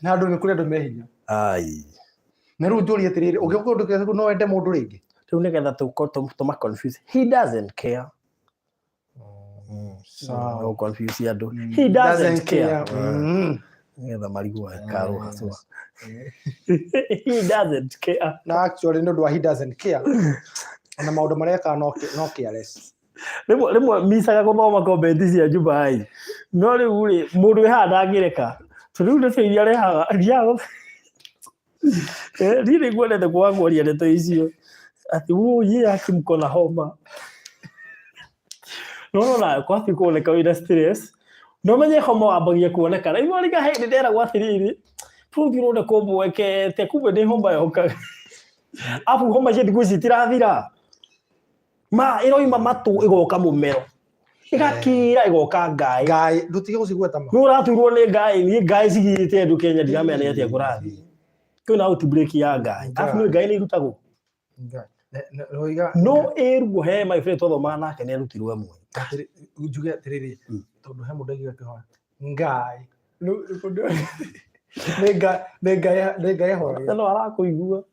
Na andũ nĩ kũrĩ andũ me hinya. Ai. Na rĩu njũrie atĩrĩrĩ, ũngĩũka ũndũ kĩu no wende mũndũ rĩngĩ? Rĩu nĩgetha tũma confuse. He doesn't care. Sawa. No confuse andũ. He doesn't care. Nĩgetha marigwo karwo haswa. He doesn't care. Na actually nĩ ũndũ wa he doesn't care. Ona maũndũ marĩa ekaga no careless. Rĩmwe rĩmwe micaga gũthoma comment cia Dubai. No rĩu rĩ mũndũ wĩ haha ndangĩreka. Tondũ rĩu ndeto iria arehaga thiaga niĩ nĩ nguonete kwaga kwaria ndeto icio. Atĩ wũi haki mko na homa. No no kwati kuoneka wĩna stress. No menye homa wambagia kuoneka. Rĩu rĩga hĩndĩ nderagwo atĩrĩrĩ, bũrũri ũroneka ũmwekete kumbe nĩ homa yokaga. Abu homa cia thikũ ici itirathira. Ma ĩroima matũ ĩgoka mũmero. Ĩgakira ĩgoka ngaĩ. Ngaĩ, ndũtige gũcigweta ma. Nĩ ũraturwo nĩ ngaĩ, niĩ ngaĩ cigirĩte andũ Kenya ndiramenya nĩ atĩa kũrathiĩ. Kwĩna outbreak ya ngaĩ. Arabu nĩ ngaĩ nĩ irutagwo. Ngaĩ. Roiga. No ĩruo he my friend twathomaga nake nĩ arutirwo ĩmwe. Njuge atĩrĩrĩ, tondũ he mũndũ aigire akĩhoya. Ngaĩ. Nĩ ngaĩ, nĩ ngaĩ, nĩ ngaĩ ahoyaga. No arakũigua.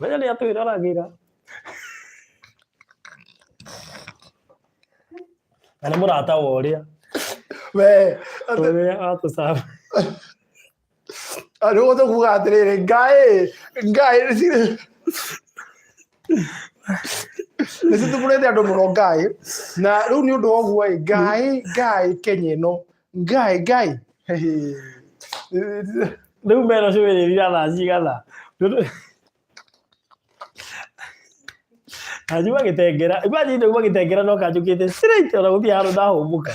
Menya nĩ atwĩroragĩra. Na nĩ mũrata wa ũrĩa. We, Ũrĩa atũcaba. Rĩu tũkuga atĩrĩrĩ, ngaĩ, ngaĩ nĩ cithumbũrĩte andũ mũno ngaĩ. Na rĩu nĩ ũndũ wa ũguo ĩ, ngaĩ, ngaĩ Kenya ĩno, ngaĩ, ngaĩ. Rĩu meno cũĩrĩria thaa cigana? Anjuma gĩtengera, imagine ndauma gĩtengera no kanjũkĩte straight ona gũtirĩ handũ ndahũmũka.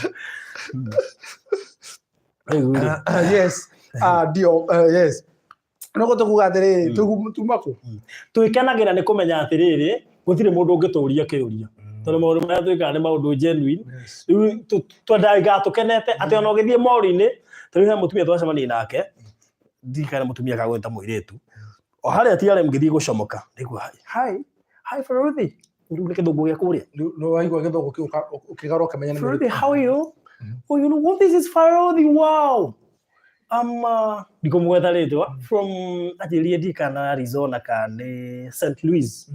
Rĩu rĩ, Yes. Ah, ndio, yes, no gũtũkuga atĩrĩrĩ, tuma kũ? Twĩkenagĩra nĩ kũmenya atĩrĩrĩ, gũtirĩ mũndũ ũngĩtũria kĩũria, tondũ maũndũ marĩa twĩkaga nĩ maũndũ genuine. Rĩu twendaga gũikara tũkenete, atĩ ona ũgĩthiĩ mall-inĩ, ta rĩu he mũtumia twacemanirie nake, ndirikana mũtumia kana gwĩta mũirĩtu, o harĩa TRM ngĩthiĩ gũcomoka, ndaigua, "Hi, hi Faruthi." Rĩu nĩ kĩthũngũ gĩa kũrĩa. Rĩu nĩ waigua gĩthũngũ kĩu ũkĩgarũra ũkĩmenya nĩ "Faruthi, mũirĩtu. how are you?" "Oh, you know what, this is Faruthi, wow." I'm ndikũmũgweta rĩtwa, from anjĩrire ndirikana Arizona kana nĩ St. Louis.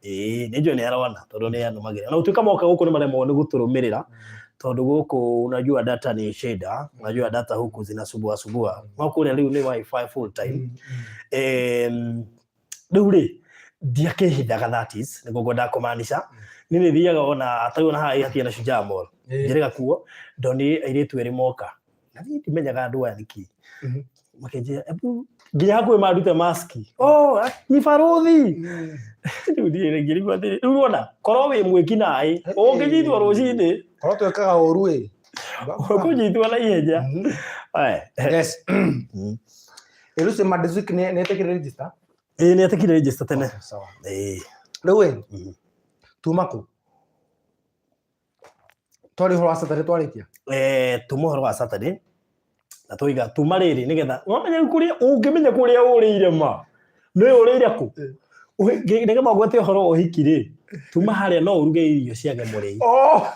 Ĩĩ, nĩ njũĩ nĩ arona tondũ nĩ anũmagĩrĩra. Na gũtuĩka moka gũkũ nĩ maremagwo nĩ gũtũrũmĩrĩra, tondũ gũkũ unajua data ni shida, unajua data huku zinasumbua sumbua. No kũrĩa rĩu nĩ wifi full time. Rĩu rĩ, ndiakĩhithaga, that is, nĩguo ngwendaga kũmaanisha. Niĩ nĩ thiaga ona ta rĩu ona haha hakuhĩ na Shujaa Mall. Njĩrĩga kuo, ndonire airĩtu erĩ moka. Na niĩ ndimenyaga andũ aya nĩkĩ. Makĩnjĩra, "Ebu," nginya hakuhĩ mandute maski. "Oh, ni Faruthi." Rĩu niĩ ngĩrigwo atĩrĩ, rĩu ũrona, korwo wĩ mwĩki naĩ, ũngĩnyitwo rũcinĩ, Korwo twĩkaga ũru ĩ. Ũkũnyitwo na ihenya. Aya. Yes. Ĩ rũciũ Madizuki nĩ etĩkĩre register? Ĩĩ, nĩ etĩkire register tene. Okay, sawa. Ĩĩ. Rĩu ĩ, tuma kũ? Twarĩ ũhoro wa Saturday twarĩkia. Tuma ũhoro wa Saturday na tũiga tuma rĩrĩ nĩgetha wamenya rĩu kũrĩa ũngĩmenya kũrĩa ũrĩire ma nĩ ũrĩire kũ. Nĩgetha ũgwete ũhoro wa ũhiki rĩ, tuma harĩa no ũruge irio ciage mũrĩi. Oh!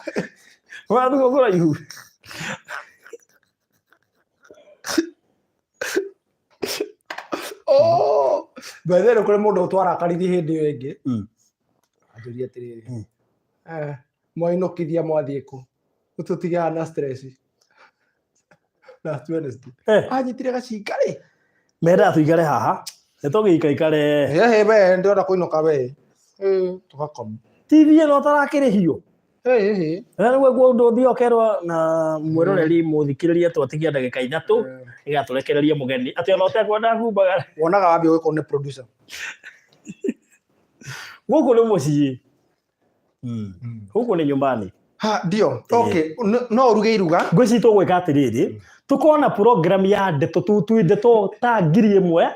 Wathiĩ kũraihu. Oh! By the way, kũrĩ mũndũ twarakaririe hĩndĩ ĩyo ĩngĩ. Anjũria atĩrĩrĩ, "Mwainũkithia mwathiĩ kũ? Ũtũtigaga na stress." Last Wednesday. Anyitire gacinga rĩ. Mendaga tũikare haha nĩ tũgĩikaikare. Hehe we, ndĩrona kũinũka we. Tũgakoma. TV ĩno ũtarakĩrĩhio. Hehe. Na rĩu guo ũndũ ũthiĩ ũkerwo na mwĩroreri mũthikĩrĩria twatigia ndagĩka 3 nĩgetha tũrekererie mũgeni atĩ ona ũtekwenda kumagara. Wonaga wambia gwĩkwo nĩ producer. Gũkũ nĩ mũciĩ. Gũkũ nĩ nyumbani. Ha, ndio. Okay, no ũruge iruga. Ngwĩciria tũgwĩka atĩrĩrĩ, tũkorwo na program ya ndeto tu ndeto ta 1000,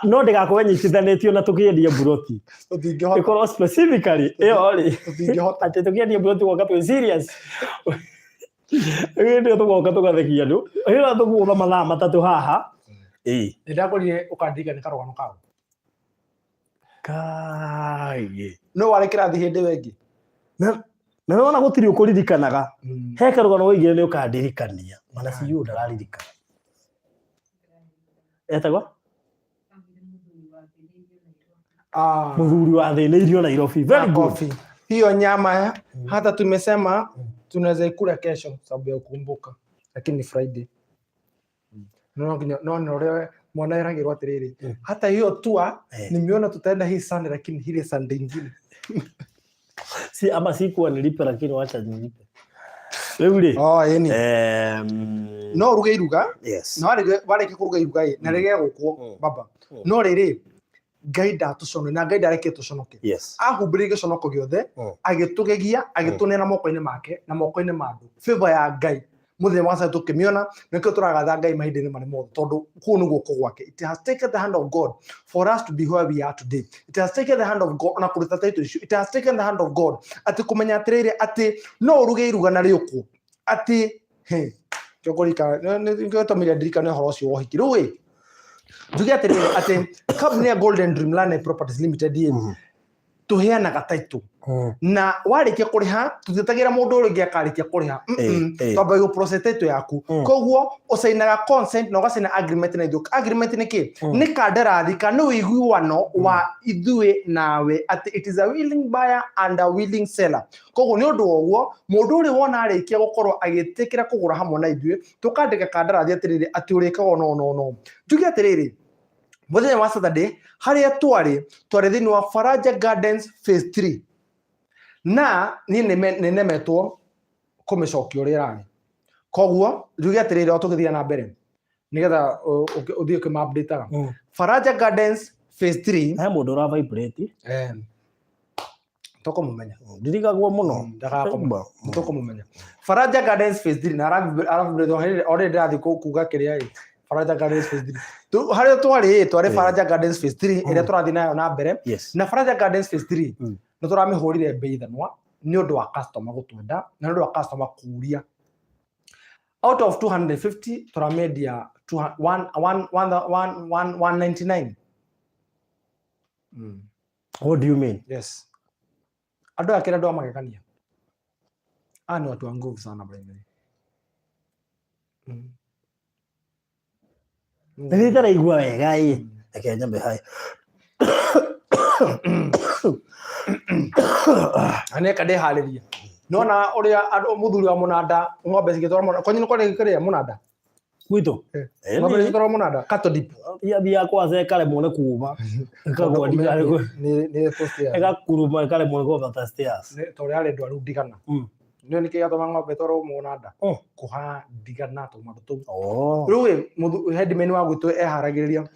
no ndĩgakorwo ĩnyitithanĩtio na tũkĩendia mburoti. Tũtingĩhota. Ĩkorwo specifically ĩyo rĩ, Tũtingĩhota. atĩ tũkĩendia mburoti tũgoka twĩ serious. Hĩndĩ ĩyo tũgoka tũgathekia andũ. Hĩndĩ ĩyo tũgũtha mathaa 3 haha. Ĩĩ. Nĩ ndakũrire ũkandirikania karũgano kau. Kai. No warĩ kĩrathi hĩndĩ ĩyo ĩngĩ. Na wona gũtirĩ ũkũririkanaga. He karũgano woigire nĩ ũkandirikania. Ona CEO ndararirikana. Etagwo? Ah. Mũthuri wa thĩnĩirio Nairobi. Very good. Makofi. Hiyo nyama hata tumesema tunaweza ikula kesho sababu ya kukumbuka, lakini ni Friday. No nginya no no ũrĩa mwana eragĩrwo atĩrĩrĩ, hata hiyo tua nimeona tutaenda hii Sunday, lakini ile Sunday ingine. Si ama sikuwa nilipe, lakini wacha nilipe. Rĩu rĩ. Oh, ĩni. No ũruge iruga. Yes. Na warĩkia kũruga iruga ĩ na rĩgegũkwo, baba. No rĩrĩ, Ngai ndatũconoe na Ngai ndareke tũconoke. Ahumbĩrire gĩconoko gĩothe, agĩtũgegia, agĩtũneana moko-inĩ make na moko-inĩ ma andũ. Favor ya Ngai mũthenya wa Saturday tũkĩmĩona, nĩkĩo tũragatha Ngai mahinda-inĩ marĩa mothe, tondũ kũu nĩ guoko gwake. It has taken the hand of God for us to be where we are today. It has taken the hand of God ona kũruta title icio. It has taken the hand of God atĩ kũmenya atĩrĩrĩ, atĩ no ũruge iruga na rĩũkwo atĩ he kĩongorika nĩgĩtũmire ndirikane ũhoro ũcio wa ũhiki. Rĩu ĩ, njuge atĩrĩrĩ, atĩ kambuni ya Golden Dream Land and Properties Limited ĩ, tũheanaga title, na warĩkia kũrĩha tũtietagĩra mũndũ ũrĩa ũngĩ akarĩkia kũrĩha. Twambagia gũ process title yaku. Koguo ũcainaga consent na ũgacaina agreement na ithuĩ. Agreement nĩ kĩ? Nĩ kandarathi kana nĩ ũiguano wa ithuĩ nawe, atĩ it is a willing buyer and a willing seller. Koguo nĩ ũndũ wa ũguo, mũndũ ũrĩa wona arĩkia gũkorwo agĩtĩkĩra kũgũra hamwe na ithuĩ, tũkandĩka kandarathi atĩrĩrĩ, atĩ ũrĩkaga no no no. Njuge atĩrĩrĩ, mũthenya wa Saturday harĩa twarĩ thĩinĩ wa Faraja Gardens Phase 3, na niĩ nĩ nemetwo kũmĩcokia ũrĩa ĩrarĩ. Koguo njuge atĩrĩrĩ, o tũgĩthiĩ na mbere nĩgetha ũthiĩ ũkĩma-update-aga. Faraja Gardens Phase 3. He mũndũ ũra vibrate. Tũkũmũmenya. Ndirigagwo mũno. Ndagakoma. Tũkũmũmenya. Faraja Gardens Phase 3 na aravibrate o rĩrĩ ndĩrathiĩ kuga kĩrĩa ĩ. Faraja Gardens phase 3. Harĩa twarĩ twarĩ Faraja Gardens phase 3 ĩrĩa tũrathiĩ nayo na mbere. Na Faraja Gardens phase 3 nĩ tũramĩhũrire mbei thanwa nĩ ũndũ wa customer gũtwenda na nĩ ũndũ wa customer kũria. Out of 250 tũramendia 199. What do you mean? Yes. Andũ aya kĩrĩa andũ a magegania. Aya nĩ watu wa nguvu sana by the way. Nĩ ndaraigua wega ĩ. Reke nyambe hai. Na nĩka ndĩharĩria. Nona ũrĩa andũ mũthuri wa mũnanda ng'ombe cigĩtwarwo mũnanda. Kwanyu nĩ kwarĩ kĩrĩa mũnanda? Gwitũ. Ng'ombe cigĩtwarwo mũnanda. Cattle dip. Thiaga kwa ĩkaremwo nĩ kuma. Ĩkagwa Nĩ post ya. Ĩgakuruma ĩkaremwo nĩ kwambata stairs. Nĩ ta ũrĩa arĩ ndwaru ndigana. Nĩ nĩkĩ gĩatũma ng'ombe ĩtwarwo mũnanda? Kũha ndigana tũmaũndũ tũu. Rĩu ĩ headman wa gwitũ eharagĩrĩria.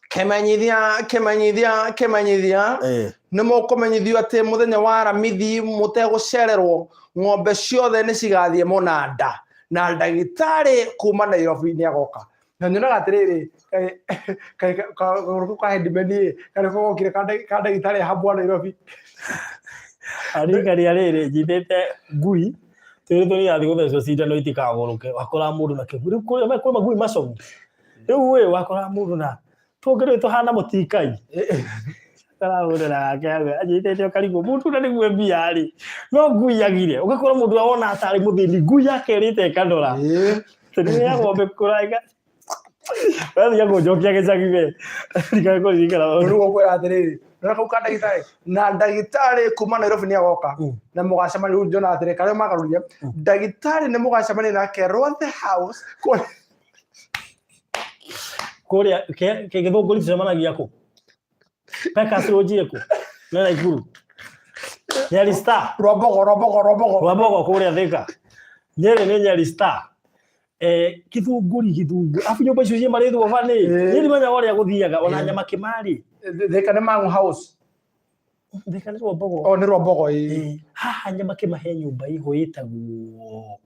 Kĩmenyithia, kĩmenyithia, kĩmenyithia. Nĩ mũkũmenyithio atĩ mũthenya wa Aramithi mũtegũcererwo ng'ombe ciothe nĩ cigathiĩ mũnanda na ndagĩtarĩ kuma Nairobi nĩ agoka. Na nyonaga atĩrĩrĩ, kagũrũ kau ka headman ĩ, karĩ gokire ka ndagĩtarĩ hambwa Nairobi. Arikaria rĩrĩ nyitĩte ngui twĩrĩtwo nĩ irathiĩ gũthecwo cindano itikagũrũke, wakoraga mũndũ na kĩgui. Rĩu kwĩ magui macomu. Rĩu ĩ wakoraga mũndũ na tũngĩ rĩu tũhana mũtikai. Karahũrĩra gake hau anyitĩte ũkarigwo mũndũ ũrĩa nĩguo mbia rĩ no ngui agire ũgakora mũndũ ũrĩa wona atarĩ mũthĩni ngui yake ĩrĩte ĩkanora. Tondũ ya ng'ombe kũraiga. Wathiĩ kũnjokia gĩcagi we. Ndikae kũririkana maũndũ. Rĩu ũkwĩra atĩrĩrĩ, nĩ kau ka ndagĩtarĩ na ndagĩtarĩ kuma Nairobi nĩ agoka na mũgacemania rĩu njona atĩrĩ karĩa magarũrire ndagĩtarĩ nĩ mũgacemania nake Rothe House Kũrĩa gĩthũngũri tũcemanagia kũ? Pekas Lodge ĩkũ? Nĩ Naikuru. Nyeri Star. Rwambogo, Rwambogo, Rwambogo. Rwambogo kũrĩa Thika. Nyeri nĩ Nyeri Star. Gĩthũngũri, gĩthũngũri. Arabu nyũmba icio ciĩ marĩtwa bani. Niĩ ndimenyaga ũrĩa gũthiaga ona nyama kĩmari. Thika nĩ Mang'u House. Thika nĩ Rwambogo. Oh, nĩ Rwambogo, ĩĩ. Haha nyama kĩma he nyũmba ĩho ĩtagwo.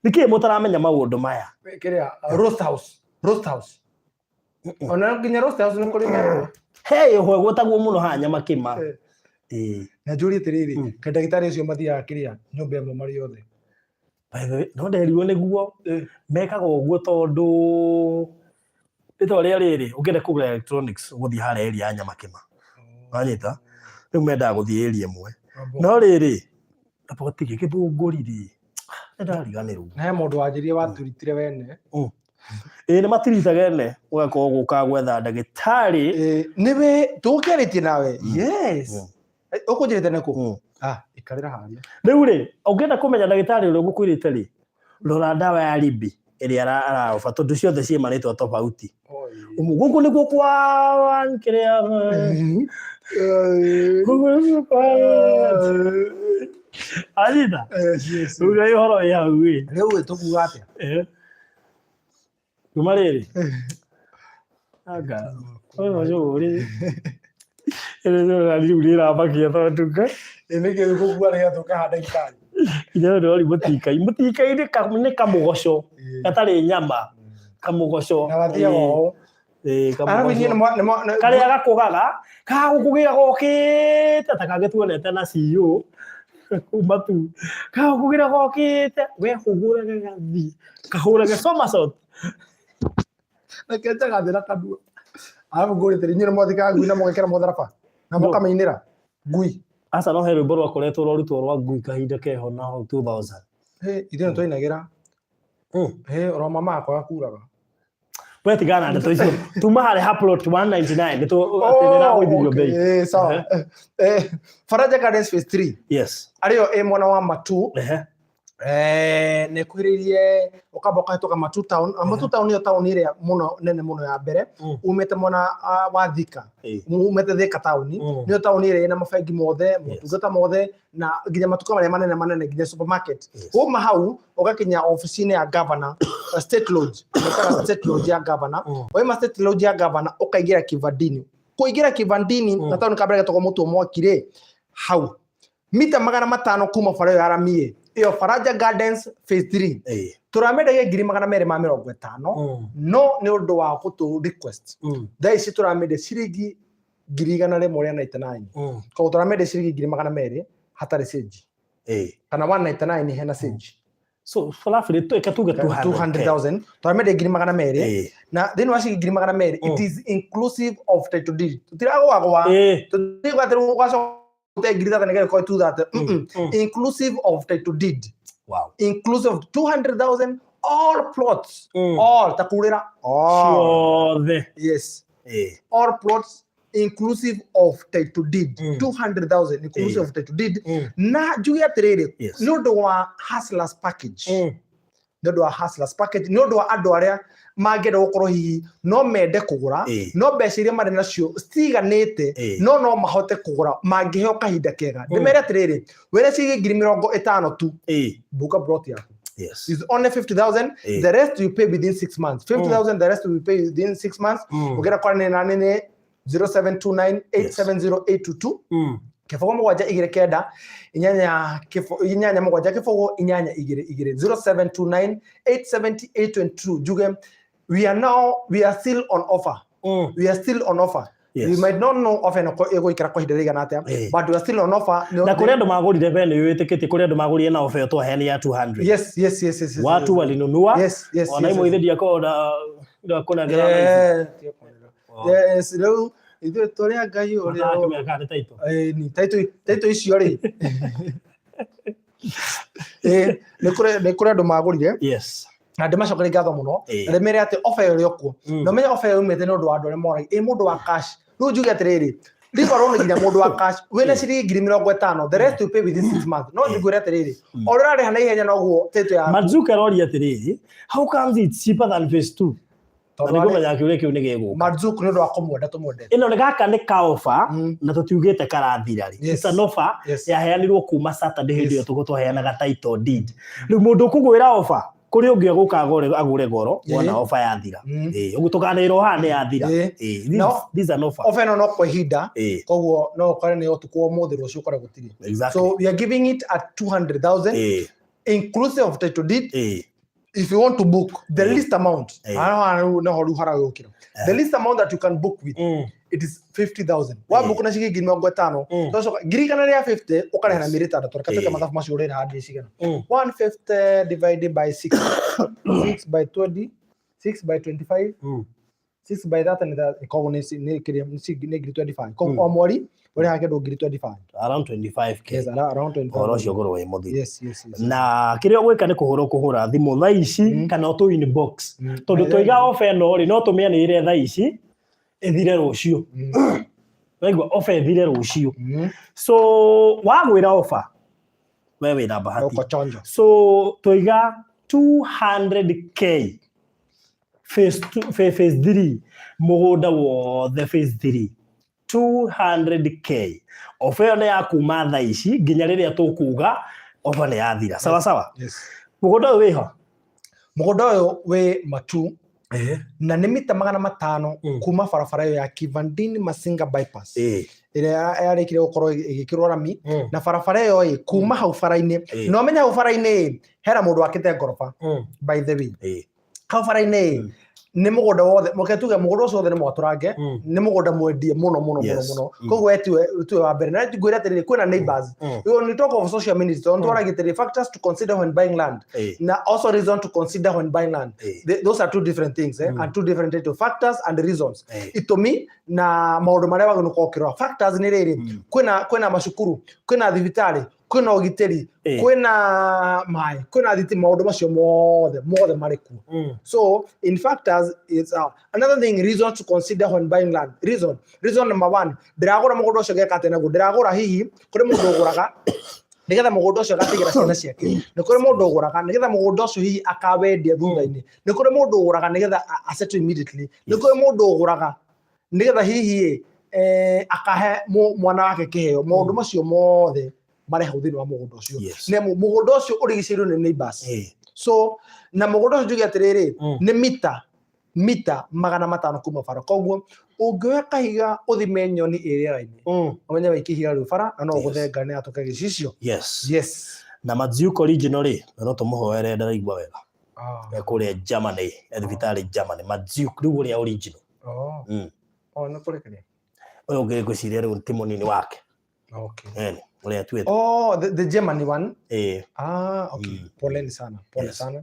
Nĩkĩĩ mũtaramenya maũndũ maya? Kĩrĩa, Roast House. Roast House. Ona nginya Roast House nĩ kũrĩ metwo. He ĩho ĩgwetagwo mũno haha nyama kĩma. Na njũrie atĩrĩrĩ, kaĩ ndagĩtarĩ ũcio mathiaga kĩrĩa nyũmba ĩmwe marĩ othe? By the way, no nderirwo nĩguo mekaga ũguo tondũ rĩtwa rĩa rĩrĩ ũngĩenda kũgũra electronics ũgũthiĩ harĩa area ya Nyamakĩma. Wanyita? Rĩu mendaga gũthiĩ area ĩmwe. No rĩrĩ, gũtirĩ gĩthũngũri rĩ, nĩndariganĩrwo. Na he mũndũ wanjĩrire waturitire wene. Ĩĩ nĩ matiritaga ene ũgakorwo gũka gwetha ndagĩtarĩ. Nĩwe tũgũkĩarĩtie nawe? Yes. Ũkũnjĩrĩte nĩkũ? Ah, ikarĩra harĩa. Rĩu rĩ, ũngĩenda kũmenya ndagĩtarĩ ũrĩa ũgũkwĩrĩte rĩ, rora ndawa ya Libby ĩrĩa araoba tondũ ciothe ciĩ marĩtwa tofauti. Gũkũ nĩkuo kwa kĩrĩa gũkũ nĩkuo kwa anyita. Rĩu nĩ ũhoro wĩ hau ĩ. Rĩu ĩ tũkuga atĩa? Kuma rĩrĩ. Anga. Ũyũ ũyũ rĩ. Rĩu rĩramakia tondũ nga. Nĩkĩ gũkua rĩrĩa tũkaha ndagĩtarĩ? Inya ũndũ wari mũtikai. Mũtikai nĩ kamũgoco gatarĩ nyama. Kamũgoco. Na gathiaga ũũ. Arabu inyuĩ Karĩa gakũgaga, gagũkũgĩra gokĩte ta kangĩ tuonete na CEO kuma tu. Gagũkũgĩra gokĩte, we hũgũraga gathiĩ. Kahũrage somersault. Reke njagathĩ na kanua. Arabu ngũrĩte inyuĩ nĩ mwathikaga ngui na mũgekĩra mũtharaba na mũkamĩinĩra ngui. Aca no he rwĩmbo rwakoretwo rwarutwo rwa ngui kahinda keho na hau 2000. Ithuĩ nĩ twainagĩra. Oro mama akwa akuraga. We tigana na ndeto icio. Tuma harĩa ha plot 199 nĩ tũragũithirio bei. Sawa. Faraja Gardens phase 3. Yes. Arĩyo ĩ mwena wa Matu. Nĩ ĩkuhĩrĩirie ũkamba ũkahĩtũka Matu town. Matu town nĩyo taũni ĩrĩa mũno nene mũno ya mbere umĩte mwena wa Thika. Umĩte Thika taũni. Nĩyo taũni ĩrĩa ĩna mabengi mothe, motungata mothe na nginya matuka marĩa manene manene nginya supermarket. Uma hau ũgakinya ofici-inĩ ya governor, State Lodge. Ũkaga State Lodge ya governor. Wauma State Lodge ya governor ũkaingĩra Kivandini. Kũingĩra Kivandini na taũni ka mbere getagwo Mũtwe Mwaki rĩ, hau mita 500 kuma bara ĩyo ya Ramie ĩyo Faraja Gardens phase 3. Tũramendagia 250,000, no nĩ ũndũ wa gũtũ request, thaa ici tũramendia ciringi 199,000. Koguo tũramendia ciringi 200,000 hatarĩ cĩnji, kana 199 hena cĩnji. So roughly tuge 200. 200,000 tũramendia 200,000. Na thĩinĩ wa ciringi 200,000, it is inclusive of title deed. Tũtiragwagwa, tũtirauga atĩ ũgacoka ũte 30,000 nĩgetha ĩkorwo 230. Inclusive of title deed. Inclusive of 200,000, all plots, all takurĩra all. Ciothe. Yes, all plots inclusive of title deed. 200,000 inclusive of title deed. Na njuge atĩrĩrĩ, nĩ ũndũ wa hustlers package, nĩ ũndũ wa hustlers package, nĩ ũndũ wa andũ arĩa mangĩenda gũkorwo hihi no mende kũgũra, no mbeca iria marĩ nacio citiganĩte, no mahote kũgũra mangĩheo kahinda kega. Ndĩmere atĩrĩrĩ, wĩna ciringi 50,000 tu, buka plot yaku. Is only 50,000. The rest you pay within 6 months. 50,000, the rest you pay within 6 months. Ũngĩenda kwaranĩria na nĩ 0729 870 822, 0 7 2 9 8 8 7 0 8 2 2, 0729 870 822. Njuge we are still on offer. We are still on offer. We might not know offer ĩno ĩgũikara kwa ihinda rĩigana atĩa, but we are still on offer. Na kũrĩ andũ magũrire mbere, nĩ wĩtĩkĩtie kũrĩ andũ magũrire na offer ĩyo twaheanire ya 200? Yes. Watu walinunua. Ona imwe ithe ndiakorwo na ndakũnengera thaa ici. Yes, rĩu ithuĩ tũrĩ a Ngai ũrĩa Matakĩmenya kana nĩ title. Ĩĩ, ni title icio rĩ, ĩĩ, nĩ kũrĩ andũ magũrire, na ndĩmacokerie ngatho mũno, na ndĩmere atĩ offer ĩyo ĩrĩ o kuo. Na ũmenye offer ĩyo yumĩte nĩ ũndũ wa andũ arĩa moragia ĩ mũndũ wa cash. Rĩu njuge atĩrĩrĩ, leave alone nginya mũndũ wa cash wĩna ciringi 50,000, the rest you pay within 6 months. No njiguĩre atĩrĩrĩ, o ũrĩa ũrarĩha na ihenya noguo title yaku. Mark aroria atĩrĩrĩ, how comes it's cheaper than phase 2? Na Tondũ nĩngũmenya kĩũria kĩu nĩ gĩgũka. Mark nĩ ũndũ wa kũmwenda tũmwendete. Ĩno nĩ gaka nĩ ka offer, na tũtiugĩte karathira rĩ. It's an offer yaheanirwo kuma Saturday, hĩndĩ ĩyo tũgũ twaheanaga title deed. Rĩu mũndũ ũkũgwĩra offer kũrĩ ũngĩ egũka agũre goro wona offer yathira. Ĩĩ, ũguo tũkanĩrwo haha nĩ yathira. Ĩĩ, this is an offer. Offer ĩno no kwa ihinda, koguo no ũkore nĩ ũtukũ wa ũmũthĩ, rũciũ ũkore gũtirĩ. So we are giving it at 200,000 inclusive of title deed. If you want to book the least amount, haha rĩu noho rĩu haragũkĩra, the least amount that you can book with, it is 50,000. Wa book na ciringi 50,000, tũgacoka 150,000 ũkarĩha na mĩeri 6. Reke twĩke mathabu macio, ũrĩha hadi cigana? 150 divided by 6, 6 by 20, 6 by 25, 6 by 30, nĩ koguo nĩ kĩrĩa nĩ 25,000. Koguo o mweri ũrĩhaga kĩndũ 25,000. Around 25K. Yes, around 25. Ũhoro ũcio ũkorwo wĩ mũthiru. Yes. Na kĩrĩa ũgwĩka nĩ kũhũra ũkũhũra thimũ thaa ici, kana ũtũ inbox, tondũ twaiga offer ĩno rĩ, no tũmĩanĩrĩre thaa ici ĩthire rũciũ. Waigua, offer ĩthire rũciũ. So wagwĩra offer, we wĩna bahati. Uko chonjo. So twaiga 200K phase 2, phase 3, mũgũnda wothe phase 3, 200K. Offer ĩyo nĩ ya kuma thaa ici nginya rĩrĩa tũkuga offer nĩ yathira. Sawa sawa? Yes. Mũgũnda ũyũ wĩho? Mũgũnda ũyũ wĩ Matu, na nĩ mita 500 kuma barabara ĩyo ya Kivandini Masinga bypass, ĩrĩa yarĩkire gũkorwo ĩgĩkĩrwo rami. Na barabara ĩyo ĩ kuma hau bara-inĩ, na ũmenye hau bara-inĩ ĩ hena mũndũ wakĩte ngoroba. By the way, hau bara-inĩ ĩ nĩ mũgũnda wothe, mũke tuge mũgũnda ũcio wothe nĩ mwatũrange. Nĩ mũgũnda mwendie mũno mũno mũno mũno. Koguo we tiwe wa mbere. Na ngwĩre atĩrĩrĩ, kwĩna neighbors. When we talk of social media, tondũ twaragia atĩrĩrĩ, factors to consider when buying land, na also reason to consider when buying land. Those are two different things, eh? And two different types of factors and reasons. Itũmi na maũndũ marĩa wagĩrĩirwo gũkorwo ũkĩrora. Factors nĩ rĩrĩ, kwĩna macukuru, kwĩna thibitarĩ, kwĩna ũgitĩri, kwĩna maĩ, kwĩna thitima, maũndũ macio mothe mothe marĩ kuo. So in factors it's another thing, reason to consider when buying land. Reason number one, ndĩragũra mũgũnda ũcio ngeka atĩa naguo? Ndĩragũra, hihi kũrĩ mũndũ ũgũraga nĩgetha mũgũnda ũcio agatigĩra ciana ciake. Nĩ kũrĩ mũndũ ũgũraga nĩgetha mũgũnda ũcio hihi akawendia thutha-inĩ. Nĩ kũrĩ mũndũ ũgũraga nĩgetha asettle immediately. Nĩ kũrĩ mũndũ ũgũraga nĩgetha hihi akahe mwana wake kĩheo. Maũndũ macio mothe marĩ hau thĩinĩ wa mũgũnda ũcio. Nĩ mũgũnda ũcio ũrigicĩirio nĩ neighbors. So na mũgũnda ũcio njuge atĩrĩrĩ, nĩ mita 500 kuma bara. Koguo ũngĩoya kahiga ũthime nyoni ĩ rĩera-inĩ, ũmenye waikia ihiga rĩu bara na no ũgũthe nĩ atoke gĩcicio. Yes. Na Madziuko original rĩ, no tũmũhoere, ndaraigua wega. Ah. Kũrĩa Germany, thibitarĩ Germany, Madziuk rĩu ũrĩa original. Oh. Oh, nĩ kũrĩkĩria. Ũyũ ũngĩ ngwĩciria rĩu ti mũnini wake. Okay. Eni, ũrĩa atuĩte. Oh, the Germany one. Ĩĩ. Ah, okay. Poleni sana. Pole sana.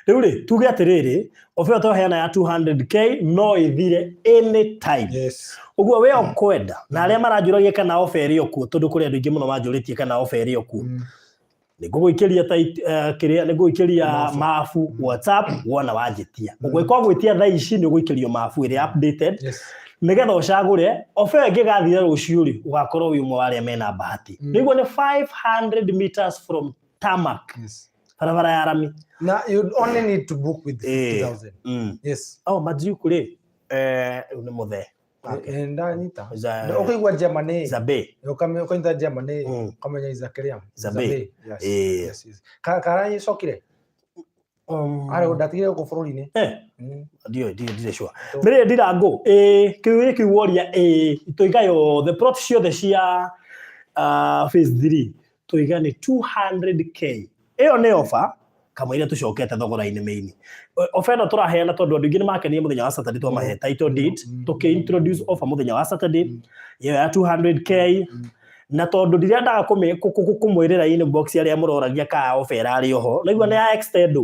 Rĩu rĩ, tuge atĩrĩrĩ, offer ĩyo twaheana ya 200K no ĩthire anytime. Ũguo we ũkwenda, na arĩa maranjũragia kana offer ĩrĩ o kuo, tondũ kũrĩ andũ aingĩ mũno manjũrĩtie kana offer ĩrĩ o kuo. Nĩ ngũgũikĩria ta kĩrĩa, nĩ ngũgũikĩria mabu WhatsApp wona wanjĩtia. Ũngĩkorwo gwĩtia thaa ici nĩ ũgũikĩrio mabu ĩrĩa updated. Nĩgetha ũcagũre offer ĩyo ĩngĩgathira rũciũ rĩ, ũgakorwo wĩ ũmwe wa arĩa mena bahati. Nĩguo nĩ 500 meters from tarmac. Barabara ya rami. Na you only need to book with 50,000. Yes. Oh, Madziuku rĩ, rĩu nĩ mũthee. Ndanyita. Ũkaigua Germany. Zabe. Ũkanyita Germany, ũkamenya Isaac Zabe. Yes. Yes, yes. Karacokire? Arĩ ndatigire gũkũ bũrũri-inĩ. Ndio, ndio, ndirĩ sure. Mĩrĩ Ndirango, kĩũria kĩu woria, tũiga yothe, plot ciothe cia phase 3, tũiga nĩ 200K. Ĩyo nĩ offer, kamũira tũcokete thogora-inĩ main. Offer ĩno tũraheana tondũ andũ aingĩ nĩ makenire mũthenya wa Saturday twamahe title deed, tũkĩ introduce offer mũthenya wa Saturday, ĩyo ya 200K, na tondũ ndirendaga kũmwĩrĩra inbox arĩa mũroragia kana offer ĩrarĩ oho, naigua nĩ ya extend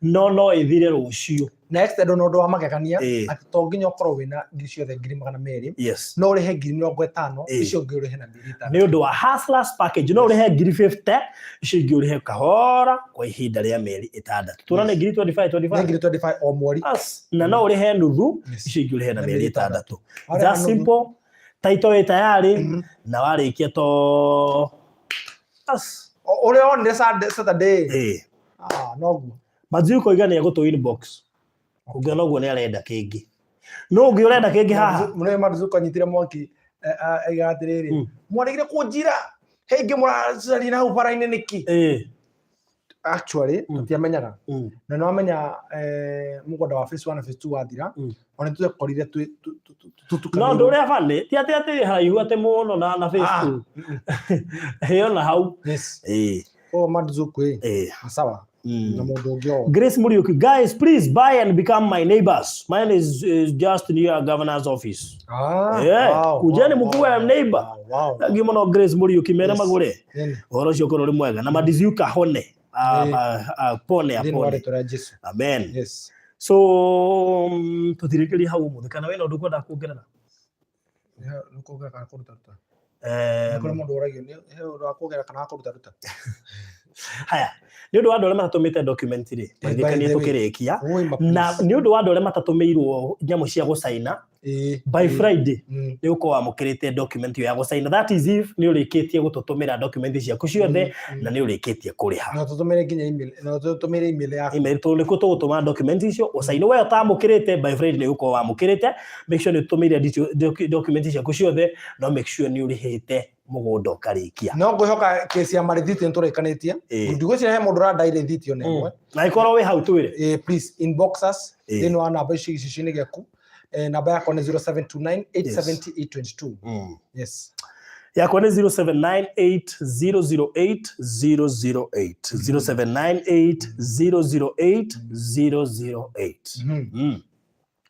no no ĩthire rũciũ. Na extend nĩ ũndũ wa magegania, atĩ to nginya ũkorwo wĩna ngiri ciothe ngiri magana merĩ, no ũrĩhe ngiri mĩrongo ĩtano, icio ũngĩ ũrĩhe na mĩeri ĩtano. Nĩ ũndũ wa Hustlers package, no ũrĩhe ngiri 50, icio ingĩ ũrĩhe kahora kwa ihinda rĩa mĩeri ĩtandatũ. Tuona nĩ ngiri 25, 25. Nĩ ngiri 25 o mweri. Yes. Na no ũrĩhe nuthu, icio ingĩ ũrĩhe na mĩeri ĩtandatũ. That simple. Title ĩ tayari, na warĩkia to Yes. Ũrĩa wonire Saturday. Ah, noguo. Madziuko oiga nĩ egũtũ inbox. Ũngĩona ũguo nĩ arenda kĩngĩ. No ũngĩ ũrenda kĩngĩ haha. Mũnene Madziuko anyitire mwaki, aiga atĩrĩrĩ, mwaregire kũnjira, he ingĩ mũracaria na hau bara-inĩ nĩkĩ? Actually, tũtiamenyaga. Na nĩ wamenya, mũgũnda wa phase 1 na phase 2 wathira, ona tũkorire tũtukanĩirwo. No ũndũ ũrĩa funny, ti atĩ atĩ haraihu atĩ mũno na phase 2. Ĩyo na hau. Yes. Oh, Madziuko, Sawa. Na mũndũ ũngĩ o. Grace Muriuki, guys, please buy and become my neighbors. Mine is just near governor's office. Wow, Kujeni wow, mkuwe wow, neighbor. wow, wow. Thank you mũno Grace Muriuki, mere magũre. Nini. Ũhoro ũcio ũkorwo ũrĩ mwega. Na Madziuko ahone. Apone, Thĩinĩ wa apone. rĩtwa rĩa Jesu. Amen. Yes. So, tũtirĩkĩrie hau ũmũthĩ. Kana wĩna ũndũ ũkwenda kuongerera? Nĩ kuongerera kana kũruta ruta? Nĩ kũrĩ mũndũ ũragio, nĩ he ũndũ wa kuongerera kana wa kũruta ruta? Haya, nĩ ũndũ wa andũ arĩa matatũmĩte document rĩ, By maririkanie the way. tũkĩrĩkia. Oi, ma Na please. nĩ ũndũ wa andũ arĩa matatũmĩirwo nyamũ cia gũcaina, by Friday nĩ ũkorwo wamũkĩrĩte document ĩyo ya gũcaina. That is if nĩ ũrĩkĩtie gũtũtũmĩra document ciaku ciothe na nĩ ũrĩkĩtie kũrĩha. Na tũtũmĩre nginya email, na tũtũmĩre email yaku. Email tondũ nĩkuo tũgũtũma document icio ũcaine. We ũtamũkĩrĩte by Friday nĩ ũgũkorwo wamũkĩrĩte. Make sure nĩ ũtũmĩire document ciaku ciothe, no make sure nĩ ũrĩhĩte mũgũnda ũkarĩkia. No ngwĩhoka kesi ya marĩthiti nĩ tũrĩkanĩtie. Ndigwĩciria he mũndũ ũrandai rĩthiti ona ĩmwe. Na ĩkorwo wĩ hau twĩre. Please inbox us thĩinĩ wa namba ici gĩcicio-inĩ gĩaku. Namba yakwa nĩ 0729 870 822. Yes. Yakwa nĩ 0798 008 008. 0798 008 008.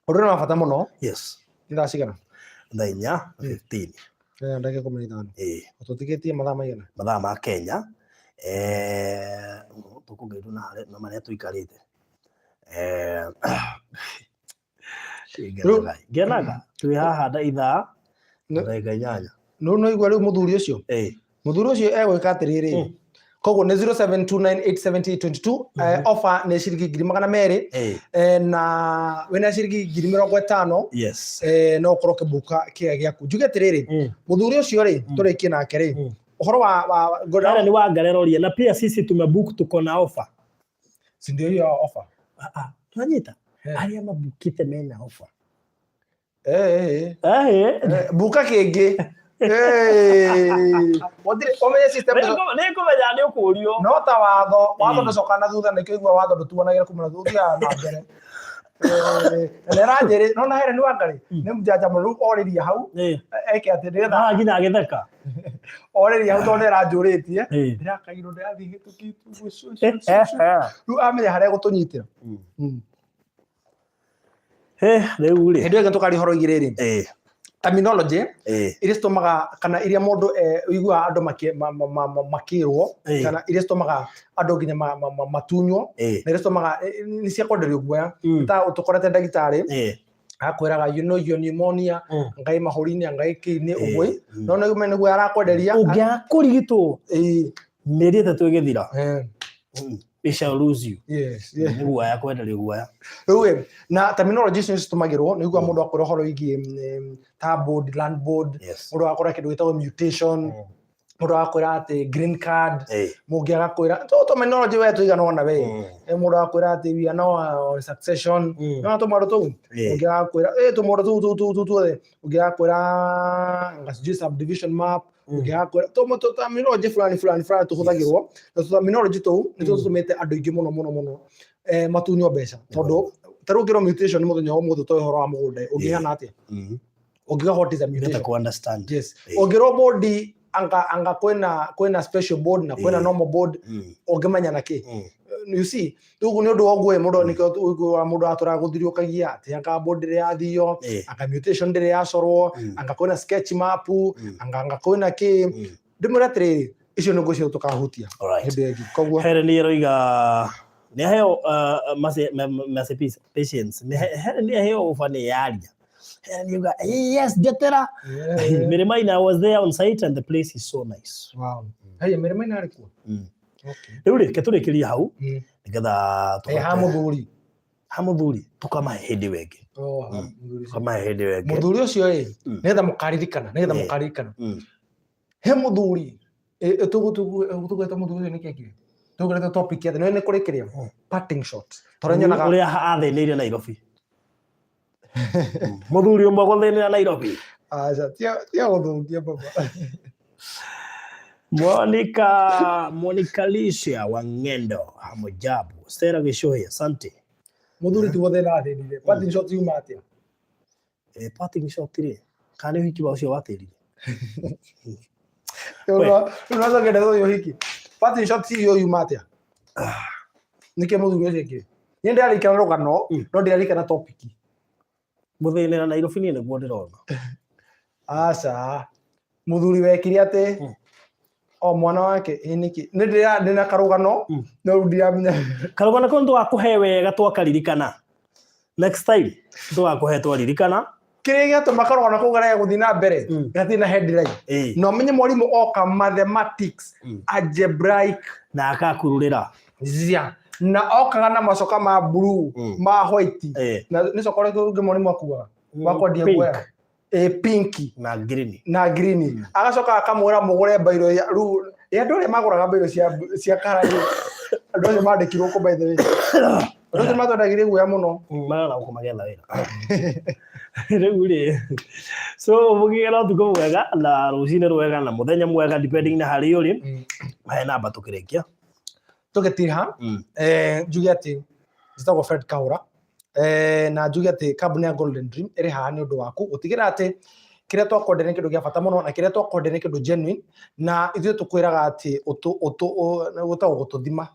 Ũndũ ũrĩa wa bata mũno. Yes. Nĩ thaa cigana? Thaa inya 15. Ndagĩka ikũmi na ithano. Tũtigĩtie mathaa maigana? Mathaa ma Kenya. Tũkũgerio na harĩa, na marĩa tũikarĩte. Ngenaga. Ngenaga. Twĩ haha na ithaa ndagĩka inyanya. Nũ no igua rĩu mũthuri ũcio? Mũthuri ũcio egwĩka atĩrĩrĩ. Koguo nĩ 0729 870 822. Offer nĩ ciringi ngiri magana merĩ. Na wĩna ciringi ngiri mĩrongo ĩtano. No ũkorwo ũkĩbuka kĩga gĩaku. Njuge atĩrĩrĩ, mũthuri ũcio rĩ, tũrĩkie nake rĩ. Ũhoro wa ngorera Karen wa Ngareroria, na pia sisi tumebook tuko na offer. Si ndio hiyo offer? Tunanyita. Arĩa mabukite mena offer. Buka kĩngĩ. Gũtirĩ, ũmenye system Nĩ ngũmenya nĩ ũkũrio. No ta watho, watho ndũcokaga na thutha, nĩkĩo igua watho ndũtuanagĩra kuma na thutha, ũthiaga na mbere. Na nĩaranjĩrĩ nona Helen Wangari nĩ mũjanja mũno rĩu orĩria hau eke atĩ nĩgetha Ah, nginya agĩtheka. Orĩria hau tondũ nĩaranjũrĩtie ndĩrakairwo ndĩrathiĩ gĩtũki rĩu amenya harĩa gũtũnyitĩra. Rĩu rĩ. Hĩndĩ ĩyo ĩngĩ tũkaria ũhoro igĩrĩ rĩ terminology iria citũmaga kana iria mũndũ ũiguaga andũ makĩrwo kana iria citũmaga andũ nginya matunywo na iria citũmaga nĩ cia kwenderio guoya ta ũtũkorete ndagĩtarĩ akwĩraga, "You know your pneumonia," ngai mahũri-inĩ ngai kĩ-inĩ ũguo no nĩ nĩguo arakwenderia. Ũngĩaga kũrigitwo mĩeri 3 ĩgĩthira, we shall lose you. Nĩ guoya, kwenderio guoya. Rĩu ĩ, na terminology icio nĩcitũmagĩrwo nĩguo mũndũ akwĩra ũhoro wĩgiĩ ta board, land board, mũndũ agakwĩra kĩndũ gĩtagwo mutation, mũndũ agakwĩra atĩ green card, mũngĩ agakwĩra to terminology we tũigana ona we. Mũndũ agakwĩra atĩ we are now on succession, no tũmaũndũ tũu. Ũngĩ agakwĩra tũmaũndũ tũu tũu tũu tũu tuothe. Ũngĩ agakwĩra anga sijui subdivision map. Ũngĩ agakwĩra terminology fulani fulani fulani tũhũthagĩrwo na terminology tũu nĩ tũtũmĩte andũ aingĩ mũno mũno mũno matunywo mbeca tondũ ta rĩu ũngĩrwo mutation mũthenya wa ũmũthĩ ũtoĩ ũhoro wa mũgũnda ũngĩhana atĩa ũngiuga what is a Ngeta mutation? ku understand. Yes. Ũngĩrwo board anga kwĩna special board na kwĩna normal board ũngĩmenya na kĩ? You see, rĩu nĩ ũndũ wa ũguo mũndũ nĩkĩo ũiguaga mũndũ atũraga gũthiriũkagia atĩ anga board ndĩrĩ yathio, anga mutation ndĩrĩ yacorwo, anga kwĩna sketch map, anga kwĩna kĩ. Ndĩmwĩre atĩrĩrĩ, icio nĩ nguo cio tũkahutia hĩndĩ ĩngĩ koguo. Helen ĩroiga nĩ aheo mercy, mercy, peace, patience. Helen nĩ aheo ofa nĩ yaria. Helen yuga yes ndetera. Mĩrĩma-inĩ, I was there on site and the place is so nice. Wow. Hey, mĩrĩma-inĩ arĩ kuo. Okay. Rĩu rĩ, ke tũrĩkĩrie hau nĩgetha Ha mũthuri. Ha mũthuri tũkamahe hĩndĩ ĩyo ĩngĩ. Oh, ha mũthuri ũcio. Tũkamahe hĩndĩ ĩyo ĩngĩ. Mũthuri ũcio ĩ, nĩgetha mũkaririkana, nĩgetha mũkaririkana he mũthuri tũgwĩta mũthuri ũcio nĩkĩ ekire tũgwĩta topic yothe nĩ kũrĩ kĩrĩa parting shot tondũ nyonaga Ũrĩa athĩnĩire Nairobi. Mũthuri ũmwe gũthĩnĩra Nairobi. Aca tia gũthũkia baba. Monica Licia Wangendo, hamujambo. Stella Gĩcũhĩ, asante. Mũthuri ti gũthĩna athĩnire, parting shot yuma atĩa? Parting shot rĩ, kana nĩ ũhiki wa ũcio watĩrire? Rĩu nacokete ũyũ ũhiki parting shot iyo yuma atĩa? Nĩkĩ mũthuri ũcio ekire? Niĩ ndĩrarikana rũgano no ndĩrarikana topic. Gũthĩnĩra Nairobi niĩ nĩguo ndĩrona. Aca, mũthuri wekire atĩ o mwana wake ĩ nĩkĩ nĩ ndĩra ndĩna karũgano no rĩu ndiramenya. Karũgano kau nĩtũgakũhe wega twakaririkana. Next time tũgakũhe twaririkana. Kĩrĩa gĩatũma karũgano kau karege gũthiĩ na mbere gatirĩ na headline na ũmenye mwarimũ oka mathematics, algebraic Na akakururĩra. Zia na okaga na macoka ma blue, ma white, na nĩ coka ũrĩkũ ũngĩ mwarimũ akuaga wa kwendia Pink. guoya? Pinki. Na green. Na green. Agacoka akamwĩra mũgũre mbairũ ya rĩu ĩ andũ arĩa magũraga mbairũ cia karaĩ, andũ acio mandĩkirwo kũ? By the way, andũ acio matwendagĩria guoya mũno. Marona gũkũ magetha wĩra rĩu rĩ. So mũgĩe na ũtukũ mwega na rũcinĩ rwega na mũthenya mwega depending na harĩa ũrĩ. Mahe namba tũkĩrĩkia. Tũgĩtiha, njuge atĩ njĩtagwo Fred Kaura, na njuge atĩ kambuni ya Golden Dream ĩrĩ haha nĩ ũndũ waku gũtigĩrĩra atĩ kĩrĩa twakwenderia nĩ kĩndũ gĩa bata mũno na kĩrĩa twakwenderia nĩ kĩndũ genuine na ithuĩ tũkwĩraga atĩ gwĩtagwo gũtũthima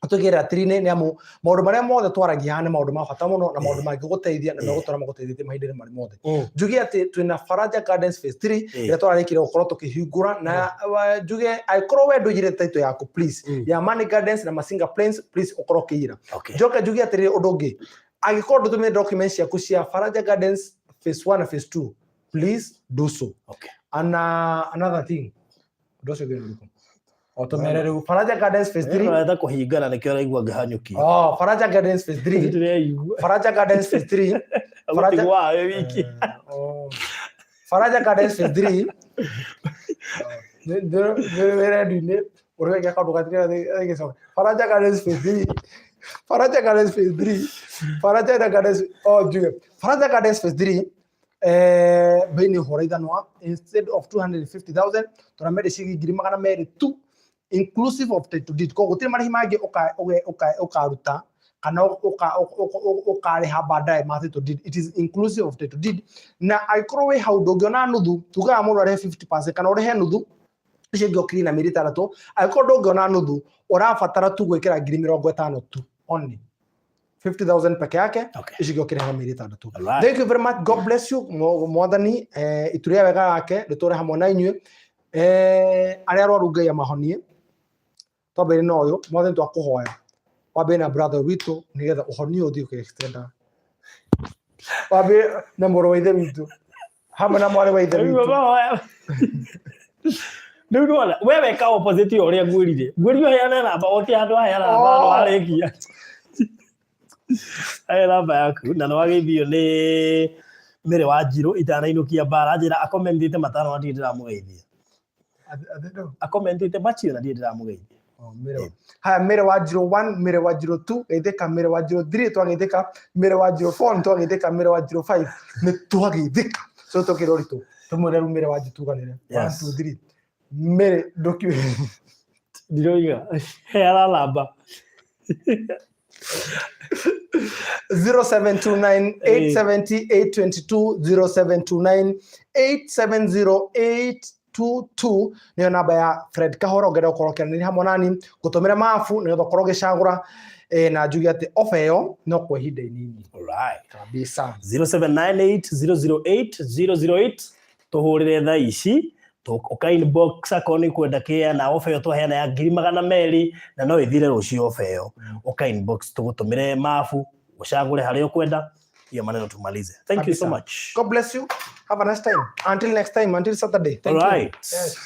ũtũigĩrĩra ratiri-inĩ nĩ amu maũndũ marĩa mothe twaragia haha nĩ maũndũ ma bata mũno na maũndũ mangĩgũteithia na megũtũra magũteithĩtie mahinda-inĩ marĩ mothe. Njuge atĩ twĩna Faraja Gardens phase 3 ĩrĩa twararĩkire gũkorwo tũkĩhingũra na njuge angĩkorwo we ndũiyĩrĩte title yaku, please, ya Money Gardens na Masinga Plains, please ũkorwo ũkĩiyĩra. Njoke njuge atĩrĩrĩ, ũndũ ũngĩ, angĩkorwo ndũtũmĩte documents ciaku cia Faraja Gardens phase 1 na phase 2, please do so. And another thing, ũndũ ũcio ũngĩ nĩ ũrĩkũ? O tũmere rĩu Faraja Gardens phase 3. Ũrenda kũhingana nĩkĩo ũraigua ngĩhanyũkia. Oh, Faraja Gardens phase 3. Ndĩreigua. Faraja Gardens phase 3. Faraja Gũtigwo haha wĩ wiki. Oh. Faraja Gardens phase 3 nĩ redio-inĩ ũrĩa kaũndũ gatigĩcoka. Faraja Gardens phase 3, Faraja Gardens phase 3, Faraja Gardens, oh, njuge Faraja Gardens phase 3 bei nĩ ũhũra ithanwa. Instead of 250,000 tũramende ciringi 200,000 tu, inclusive of title deed. Koguo gũtirĩ marĩhi mangĩ ũkaruta. Kana ũkarĩha baadaye ma title deed. It is inclusive of title deed. Na angĩkorwo wĩ hau ndũngĩona nuthu, tugaga mũndũ arĩhe 50% kana ũrĩhe nuthu, icio ingĩ ũkirie na mĩeri 6. Angĩkorwo ndũngĩona nuthu, ũrabatara tu gwĩkĩra 50,000 tu, only 50,000 peke yake. Icio ingĩ ũkĩrĩha na mĩeri 6. Thank you very much. God bless you. Mwathani itu rĩa wega wake rĩtũre hamwe na inyuĩ. Arĩa arwaru, Ngai amahonie. Twambĩrĩrie na ũyũ. Mwathani, twakũhoya wambĩrĩrie na brother witũ nĩgetha ũhonie ũthiĩ ũkĩ-extenda. Wambĩrĩrie na mũrũ wa ithe witũ hamwe na mwarĩ wa ithe witũ. Rĩu nĩwona we weka opposite ya ũrĩa ngwĩrire. Ngwĩrire ũheane namba, oke handũ aheana namba. Oh. Warĩkia ahe namba yaku na nĩwageithio nĩ Mĩrĩ wa Njirũ itanainũkia mbara. Njĩra akomentĩte matano na ndirĩ ndĩramũgeithia. Akomentĩte macio na ndirĩ ndĩramũgeithia. Oh, Mĩrĩ. Haya, Mĩrĩ wa Njirũ 1, Mĩrĩ wa Njirũ 2, geithĩka. Mĩrĩ wa Njirũ 3, twageithĩka. Mĩrĩ wa Njirũ 4, nĩ twageithĩka. Mĩrĩ wa Njirũ 5, nĩ twageithĩka. So tũkĩra ũritũ tũmwĩre rĩu Mĩrĩ wa Njirũ tuganĩre. 1, 2, 3, Mĩrĩ ndũkiu. Ndiroiga heana namba. 0729 870 822, 0729 870 822 nĩyo namba ya Fred Kahora. Ũngĩenda gũkorwo ũkĩaranĩria hamwe nani, gũtũmĩra mabu nĩgetha ũkorwo ũgĩcagũra, na njuge atĩ ofa ĩyo no kwa ihinda inini. Kabisa. 0798 008 008, tũhũrĩre thaa ici, ũka inbox akorwo nĩ kwenda kĩa na ofa ĩyo twaheana ya 200,000, na no ĩthire rũciũ ofa ĩyo. Ũka inbox tũgũtũmĩre mabu ũcagũre harĩa ũkwenda. Hiyo maneno tumalize. Thank you so Kabisa. much. God bless you. Have a nice time. Until next time, until Saturday. Thank All you. right. Yes.